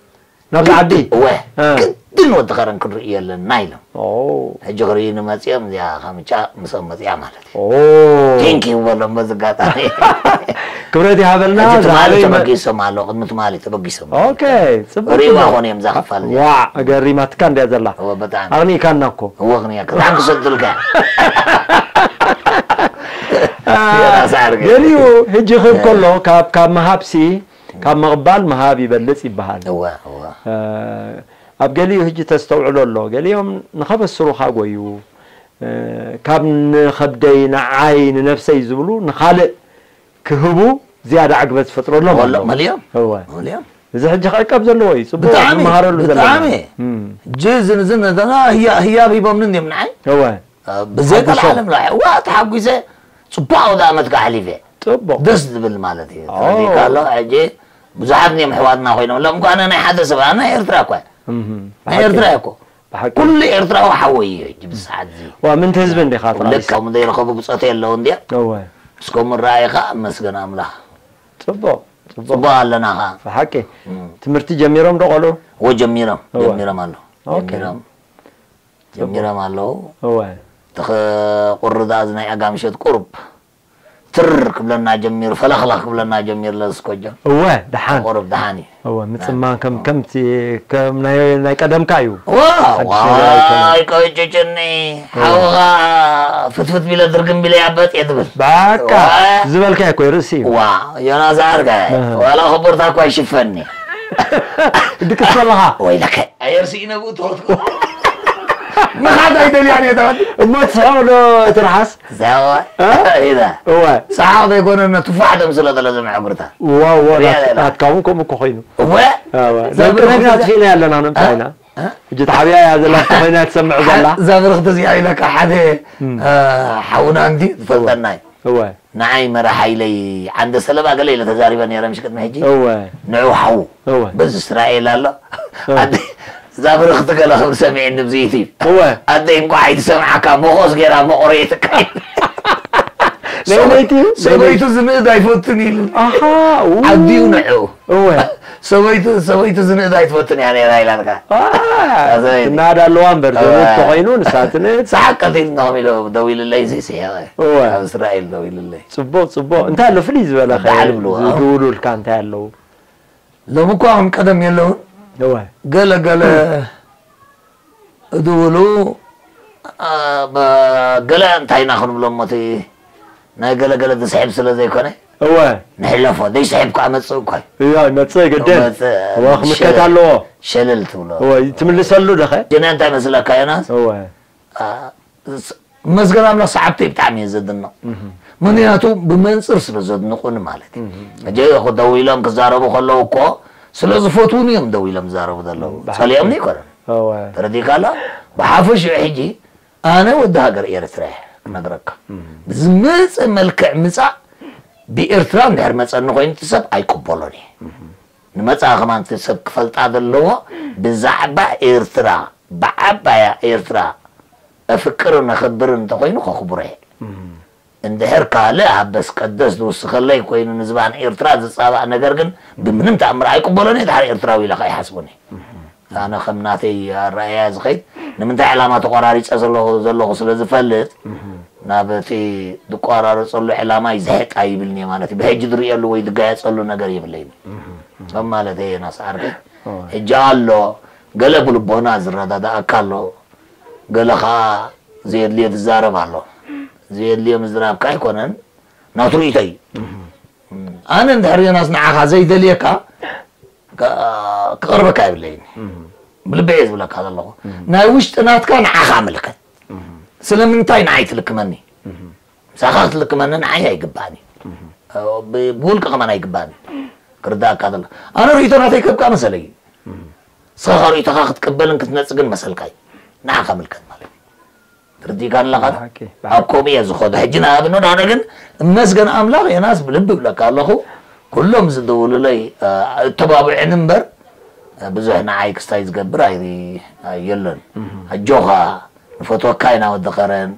ናብዚ ዓዲ እወ እ። ግድን ወዲ ኸረን ክንርኢ ኣለና ኢሎም ኦ ሕጂ ክርእዩ ንመፅኦም እዚኣ ከምቻ ምስኦም መፅያ ማለት እዩ ኦ ቴንክ ዩ በሎም በዚ ኣጋጣሚ ክብረት ይሃበልና ሕጂ ትማሊ ዝሃበይ መ- ተበጊሶም ኣሎ ቅድሚ ትማሊ ተበጊሶም ኦኬ ጽቡቅ ርእይዋ ጽቡቅ። ኮነ እዮም እዛ ክፋል እዚኣ ዋ ገሪማትካ እንድያ ዘላ እወ ብጣዕሚ ኣቕኒእካና እኮ እወ ክንያ ክታን ክሰድልካ የራሳ ኣርገ ገሊኡ ህጂ ክህብ ከሎ ካብ ካብ ምሃብሲ ካብ ምቕባል ምሃብ ይበልፅ ይበሃል እወ እወ እ፣ ኣብ ገሊኡ ህጂ ተስተውዕሎ ኣሎ ገሊኦም ንኸበስሩኻ ጎዩ እ፣ ካብ ንኸብደይ ንዓይ ንነብሰይ ዝብሉ ንኻልእ ክህቡ ዝያዳ ዕግበት ዝፈጥረሎም ወሎ ኣለዉ። መሊኦም እወ መሊኦም እዚ ሕጂ ክዕቀብ ዘለዎ እዩ ጽቡቅ ብጣዕሚ ክመሃረሉ ዘለዎ ብጣዕሚ እም፣ እጅ ዝንዝን ነተና ህያ- ህያብ ሂቦምኒ እንዲም ንዓይ እወ ብዘይ ሓጉሶም። ቀላለም ላ ዋ ተሓጒሰ ጽቡቅ ኣውደ ኣመት ኣሕሊፈ ጽቡቅ ደስ ዝብል ማለት እዩ ኦ። ተረዲእካ ኣሎ ሕጂ ብዙሓት እንዲም ኣሕዋትና ኮይኖም ሎም እኳ ኣነ ናይ ሓደ ሰብ ኣነ ናይ ኤርትራ እኳ እየ። እምም፣ ናይ ኤርትራ እየ እኮ ብሓቂ ኩሉ ኤርትራዊ ሓወይ እዩ ሕጂ ብሰዓት እዚ ዋ ምንቲ ህዝቢ እንዲኻ ልክ ከምኡ ዘይረኸቡ ብፆተ የለዉ እንዲያ እወ እስከ ምረኣይኻ ኣመስገን ኣምላኽ ጽቡቅ ጽቡቅ ጽቡቅ ኣለና ኸዓ ብሓቂ እም። ትምህርቲ ጀሚሮም ዶ ቆልዑ እወ ጀሚሮም እወ። ጀሚሮም ኣለዉ ኦኬ። ጀሚሮም ጀሚሮም ኣለዉ እወ ተኸ ቁሪ ደኣ እዚ ናይ ኣጋምሸት ቁሩብ ትር ክብለና ጀሚሩ፣ ፈለኽለኽ ክብለና ጀሚሩ ለስኮጆ። እወ፣ ደሓን። ቁሩብ ደሓን እዩ። እወ፣ ምጽማን ከም ከምቲ ከም ናይ ናይ ቀደምካ እዩ። ዋ ሓድሽ ነገር ኣይኮነን። ዋይ ቆጭጭኒ ሓውኻ ፍትፍት ቢለ ድርግም ቢለ ያበጥ የትብል በቃ ዋ። ዝበልካ እኮ ርእሲ እዩ። ዋ ዮናስ ዓርከ እህ። ዋላ ክቡርታ እኳ ይሽፈኒ ድቅስ ከለኻ ወይለከ ኣየር ስኢነ ብኡ ተወትኩ ምኻድ ኣይደልያን እየ ተባል እሞ ትስሕቕ ዶ ትርሓስ? ዛዋ እ? ኢዛ እወ ሰሓቕ ዘይኮነ ነትፋሕ ደምስሎ ዘሎ ዘምዐጉርታ ዋው ዋው ሪኣ ዘላ። ናትካ እውን ከምኡ እኮ ኮይኑ። እወ እወ ዘብርኽ ዘብርኽ ዘ- ትኽእል ያለና ንምንታይና እ? እጅ ተሓብያ እያ ዘላ ተኾይና ትሰምዕ ዘላ። ዘብርኽ ተዚኣ ኢለካ ሓደ እ፣ ሓውና እንዲ ዝፈልጠና እዩ እወ ንዓይ መራሓይለይ ዓንደ ሰለባ ገለ ኢለ ተዛሪበ ነይረ ምሽ ቅድሚ ሕጂ እወ ንዑ ሓዉ እወ በዚ እስራኤል ኣሎ ኣደ እዛ ብርኽቲ ገለ ክብል ሰሚዕኒ ብዚ ዩቲብ እወ ኣደ እንኳ ኣይትሰምዓካ መኾስ ገይራ መቑረየትካ ለይለይቲ ሰበይቱ ዝንእድ ኣይፈትን ኢሉ ኣሃ ው- ዓዲኡ ንዑ እወ ሰበይቱ ሰበይቱ ዝንእድ ኣይትፈትን እያ ነይራ ኢላልካ ሰበይቲ። ትናዳ ኣለዋ እምበር ዘመድ ተኾይኑ ንሳትነት ሰሓቅ ቀቲል እንዲኹም ኢሉ ደው ኢልለይ እዚ ስሒቐ እወ ኣብ እስራኤል ደው ኢልለይ ፅቡቅ ፅቡቅ እንታይ ኣሎ ፍልይ ዝበለ በዓል ብልዋ። ዝድውሉልካ እንታይ ኣለዉ ሎሚ እኳ ከም ቀደም የለውን እወ ገለ ገለ እድውሉ አ፣ በ- ገለ እንታይ ኢና ክንብሎ እሞ እቲ ናይ ገለ ገለ ዝስሕብ ስለ ዘይኮነ እወ ንሕለፎ ዘይስሕብ ከዓ መፅእ እኳ እዩ። እያ ይመፅእ ግድን መፅእ፣ እወ ክምከት ሸለል- ኣለዎ ሸለል ትብሎ እወ ትምልሰሉ ደኸ ጅነ እንታይ መስለካ ዮናስ እወ አ፣ ስ- መስገን ኣምላኽ ሰዓብተይ ብጣዕሚ እየ ዘድንቕ ምክንያቱ ብመንፅር ስለ ዘድንቑኒ ማለት እዩ ሕጂ እኹ ደው ኢሎም ክዛረቡ ከለዉ እኮ ስለ ዝፈትዉኒ እዮም ደው ኢሎም ዝዛረቡ ዘለዉ ብሓቂ። ፀሊኦም ኣይኮነን እወ ተረዲእካ ኣሎ ብሓፈሽኡ ሕጂ ኣነ ወዲ ሃገር ኤርትራ እየ ክነግረካ ብዝመፀ መልክዕ ምፃእ ብኤርትራ እንድሕር መፀኒ ኮይኑ እቲ ሰብ ኣይቅበሎን እየ ንመፃ ከማን እቲ ሰብ ክፈልጣ ዘለዎ ብዛዕባ ኤርትራ ብዓባያ ኤርትራ እፍቅርን እኽብርን እንተኾይኑ ከኽብሮ እየ እንድሕር ካልእ ሃበስ ቀደስ ዝውስኸለይ ኮይኑ ንዝባን ኤርትራ ዝፃባእ ነገር ግን ብምንም ተኣምር ኣይቅበሎን እየ ድሓር ኤርትራዊ ኢለ ከ ኣይሓስቦን እየ ኣነ ከም ናተይ ኣረኣያ ዝኸይድ ንምንታይ ዕላማ ተቆራሪፀ ዘለኹ ዘለኹ ስለ ዝፈልጥ ናብ እቲ ዝቆራረፀሉ ዕላማ ይዝሕጥ ኣይብልን እየ ማለት እዩ ብሕጂ ዝርእየሉ ወይ ዝጋየፀሉ ነገር የብለይን ከም ማለት እየ ናስዓርከ ሕጂ ኣሎ ገለ ብልቦና ዝረዳዳእካ ኣሎ ገለ ከዓ ዘየድልዮ ትዛረብ ኣሎ ዘየድልዮ ምዝራብካ ኣይኮነን ናቱ ርእይቶ እዩ ኣነ እንድሕር ዮናስ ንዓኻ ዘይደልየካ ክቐርበካ የብለይን ብልበየ ዝብለካ ዘለኹ ናይ ውሽጢ ናትካ ንዓኻ ምልከት ስለምንታይ ንዓይ ትልክመኒ ምሳኻ ክትልክመኒ ንዓይ ኣይግባእኒ ብውልቂ ከማን ኣይግባእኒ ክርዳእካ ዘሎ ኣነ ርእይቶ ናተይ ከብካ መሰለይ ስኻ ርእይቶኻ ክትቅበልን ክትነፅግን መሰልካይ ንዓኻ ምልከት ማለት እዩ ትርዲእካ ኣለኻ ኣብ ከምኡ እየ ዝኸዶ ሕጂ ንኣብነት ኣነ ግን እመስገን ኣምላኽ የናስ ብልቢ ብለካ ኣለኹ ኩሎም ዝደውሉለይ እተባብዕኒ እምበር ብዙሕ ንዓይ ክስታይ ዝገብር ኣይ የለን ኣጆኻ ንፈትወካ ኢና ወዲ ከረን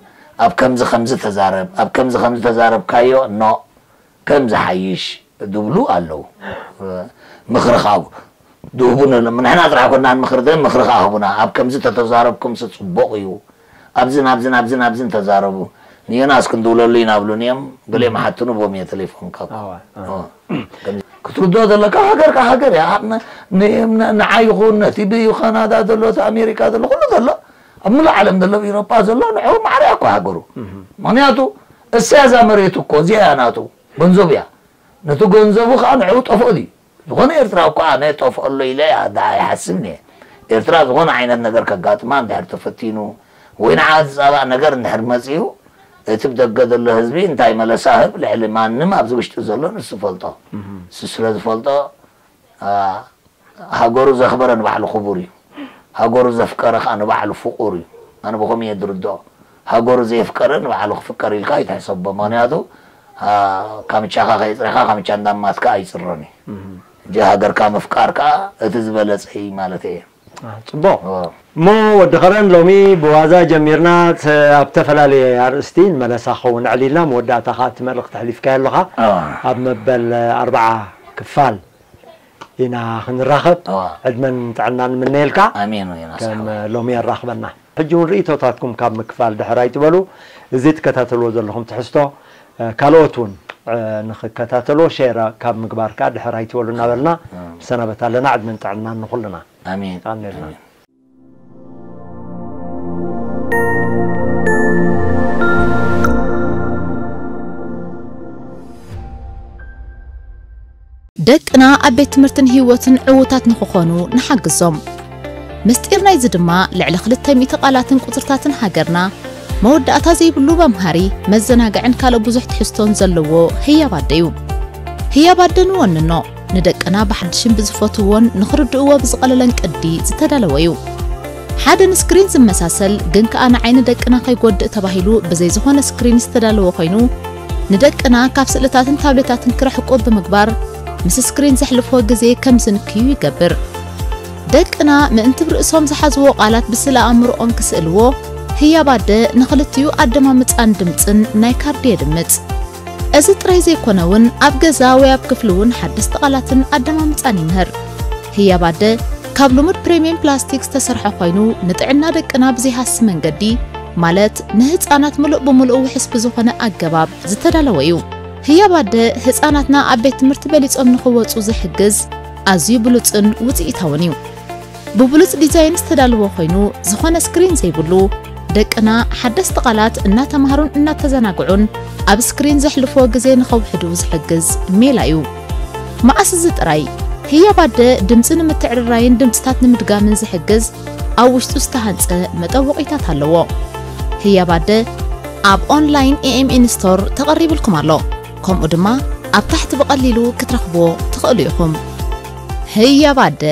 ኣብ ከምዚ ከምዚ ተዛረብ ኣብ ከምዚ ከምዚ ተዛረብካዮ ኖ ከም ዝሓይሽ ዝብሉ ኣለዉ ምኽሪ ካብ ድህቡን ንሕና ጥራሕ ኮና ምኽሪ ደ ምኽሪ ከዓ ህቡና ኣብ ከምዚ ተተዛረብኩም ስፅቡቕ እዩ ኣብዝን ኣብዝን ኣብዝን ኣብዝን ተዛረቡ ንዮናስ ክንድውለሉ ይናብሉን እዮም ገሊኦም ሓትኑ ቦም እየ ቴሌፎን ካብ ክትርድኦ ዘለካ ሃገርካ ሃገር እያ ንዓይ ይኹን ነቲ ብዩ ካናዳ ዘሎ እቲ ኣሜሪካ ዘሎ ኩሉ ዘሎ ኣብ ሙሉእ ዓለም ዘሎ ኢሮጳ ዘሎ ንዑ ማዕረ እኮ ሃገሩ ምክንያቱ እሳ እዛ መሬት እኮ እዚኣ እያ ናቱ ገንዘቡ እያ ነቲ ገንዘቡ ከዓ ንዑ ጠፍኦ ድዩ ዝኾነ ኤርትራ እኮ ኣነ ጠፍኦ ኣሎ ኢለ እያ ደኣ ይሓስብ እየ ኤርትራ ዝኾነ ዓይነት ነገር ከጋጥማ እንድሕር ተፈቲኑ ወይ ንዓ ዝፃባእ ነገር እንድሕር መፅኡ እቲ ብደገ ዘሎ ህዝቢ እንታይ መለሳ ህብ ልዕሊ ማንም ኣብዚ ውሽጢ ዘሎ ንሱ ፈልጦ ንሱ ስለ ዝፈልጦ ሃገሩ ዘኽበረ ንባዕሉ ክቡር እዩ። ሃገሩ ዘፍቀረ ከዓ ንባዕሉ ፍቁር እዩ። ኣነ ብኸምኡ እየ ዝርድኦ። ሃገሩ ዘየፍቀረ ንባዕሉ ክፍቀር ኢልካ ኣይትሕሰቦ። ምኽንያቱ ካምቻኻ ከየፅረኻ ካምቻ እንዳማትካ ኣይፅረን እዩ። ሕጂ ሃገርካ ምፍቃር ከዓ እቲ ዝበለፀ እዩ ማለት እየ። ፅቡቕ እሞ ወዲ ኸረን ሎሚ ብዋዛ ጀሚርና ኣብ ዝተፈላለየ ኣርእስቲ ንመለሳ ክኸውን ዕሊልና መወዳእታ ከዓ እቲ መልእኽቲ ኣሕሊፍካዮ ኣለኻ ኣብ መበል ኣርብዓ ክፋል ኢና ክንራኸብ ዕድመን ጥዕናን ንምነየልካ ከም ሎሚ ኣራኽበና ሕጂ እውን ርእቶታትኩም ካብ ምክፋል ድሕር ኣይትበሉ እዚ ትከታተልዎ ዘለኹም ትሕዝቶ ካልኦት እውን ንኽከታተልዎ ሼር ካብ ምግባር ከዓ ድሕር ኣይትበሉ እናበልና ንሰናበት ኣለና። ዕድመን ጥዕናን ንኹልና። ኣሜን። ኣሜን። ደቅና ኣብ ቤት ትምህርትን ህይወትን ዕዉታት ንኽኾኑ ንሓግዞም። ምስጢር ናይዚ ድማ ልዕሊ ክልተ ሚእቲ ቃላትን ቁጽርታትን ሃገርና መወዳእታ ዘይብሉ መምሃሪ፣ መዘናግዕን ካልእ ብዙሕ ትሕዝቶን ዘለዎ ህያብ ኣደ እዩ። ህያብ ኣደ ንወንኖ፣ ንደቅና ብሓድሽን ብዝፈትውዎን ንኽርድእዎ ብዝቐለለን ቅዲ ዝተዳለወ እዩ። ሓደ ንስክሪን ዝመሳሰል ግን ከኣ ንዓይኒ ደቅና ከይጎድእ ተባሂሉ ብዘይ ዝኾነ ስክሪን ዝተዳለወ ኮይኑ፣ ንደቅና ካብ ስእልታትን ታብሌታትን ክርሕቁ ብምግባር ምስ ስክሪን ዘሕልፍዎ ግዜ ከም ዝንክዩ ይገብር። ደቅና ምእንቲ ብርእሶም ዝሓዝዎ ቃላት ብስእለ ኣእምሮኦም ክስእልዎ ህያብ ኣደ ንኽልቲኡ ኣደማምጻን ድምጽን ናይ ካርዲ የድምጽ። እዚ ጥራይ ዘይኮነ እውን ኣብ ገዛ ወይ ኣብ ክፍሊ እውን ሓደስቲ ቃላትን ኣደማምጻን ይምህር። ህያብ ኣደ ካብ ልሙድ ፕሪምየም ፕላስቲክ ዝተሰርሐ ኮይኑ ንጥዕና ደቅና ብዘይሃሲ መንገዲ ማለት ንህፃናት ምሉእ ብምሉእ ውሕስ ብዝኾነ ኣገባብ ዝተዳለወ እዩ። ህያብ ኣደ ህፃናትና ኣብ ቤት ትምህርቲ በሊፆም ንኽወፁ ዝሕግዝ ኣዝዩ ብሉፅን ውፅኢታውን እዩ። ብብሉፅ ዲዛይን ዝተዳለወ ኮይኑ ዝኾነ ስክሪን ዘይብሉ ደቅና ሓደስቲ ቃላት እናተምሃሩን እናተዘናግዑን ኣብ ስክሪን ዘሕልፍዎ ግዜ ንኸውሕዱ ዝሕግዝ ሜላ እዩ። መኣስ እዚ ጥራይ ህያብ ኣደ ድምፂ ንምትዕርራይን ድምፅታት ንምድጋምን ዝሕግዝ ኣብ ውሽጡ ዝተሃንፀ መጠወቒታት ኣለዎ። ህያብ ኣደ ኣብ ኦንላይን ኤኤምኤን ስቶር ተቐሪብልኩም ኣሎ። ከምኡ ድማ ኣብ ታሕቲ ብቐሊሉ ክትረኽብዎ ትኽእሉ ኢኹም። ህያብ ኣደ።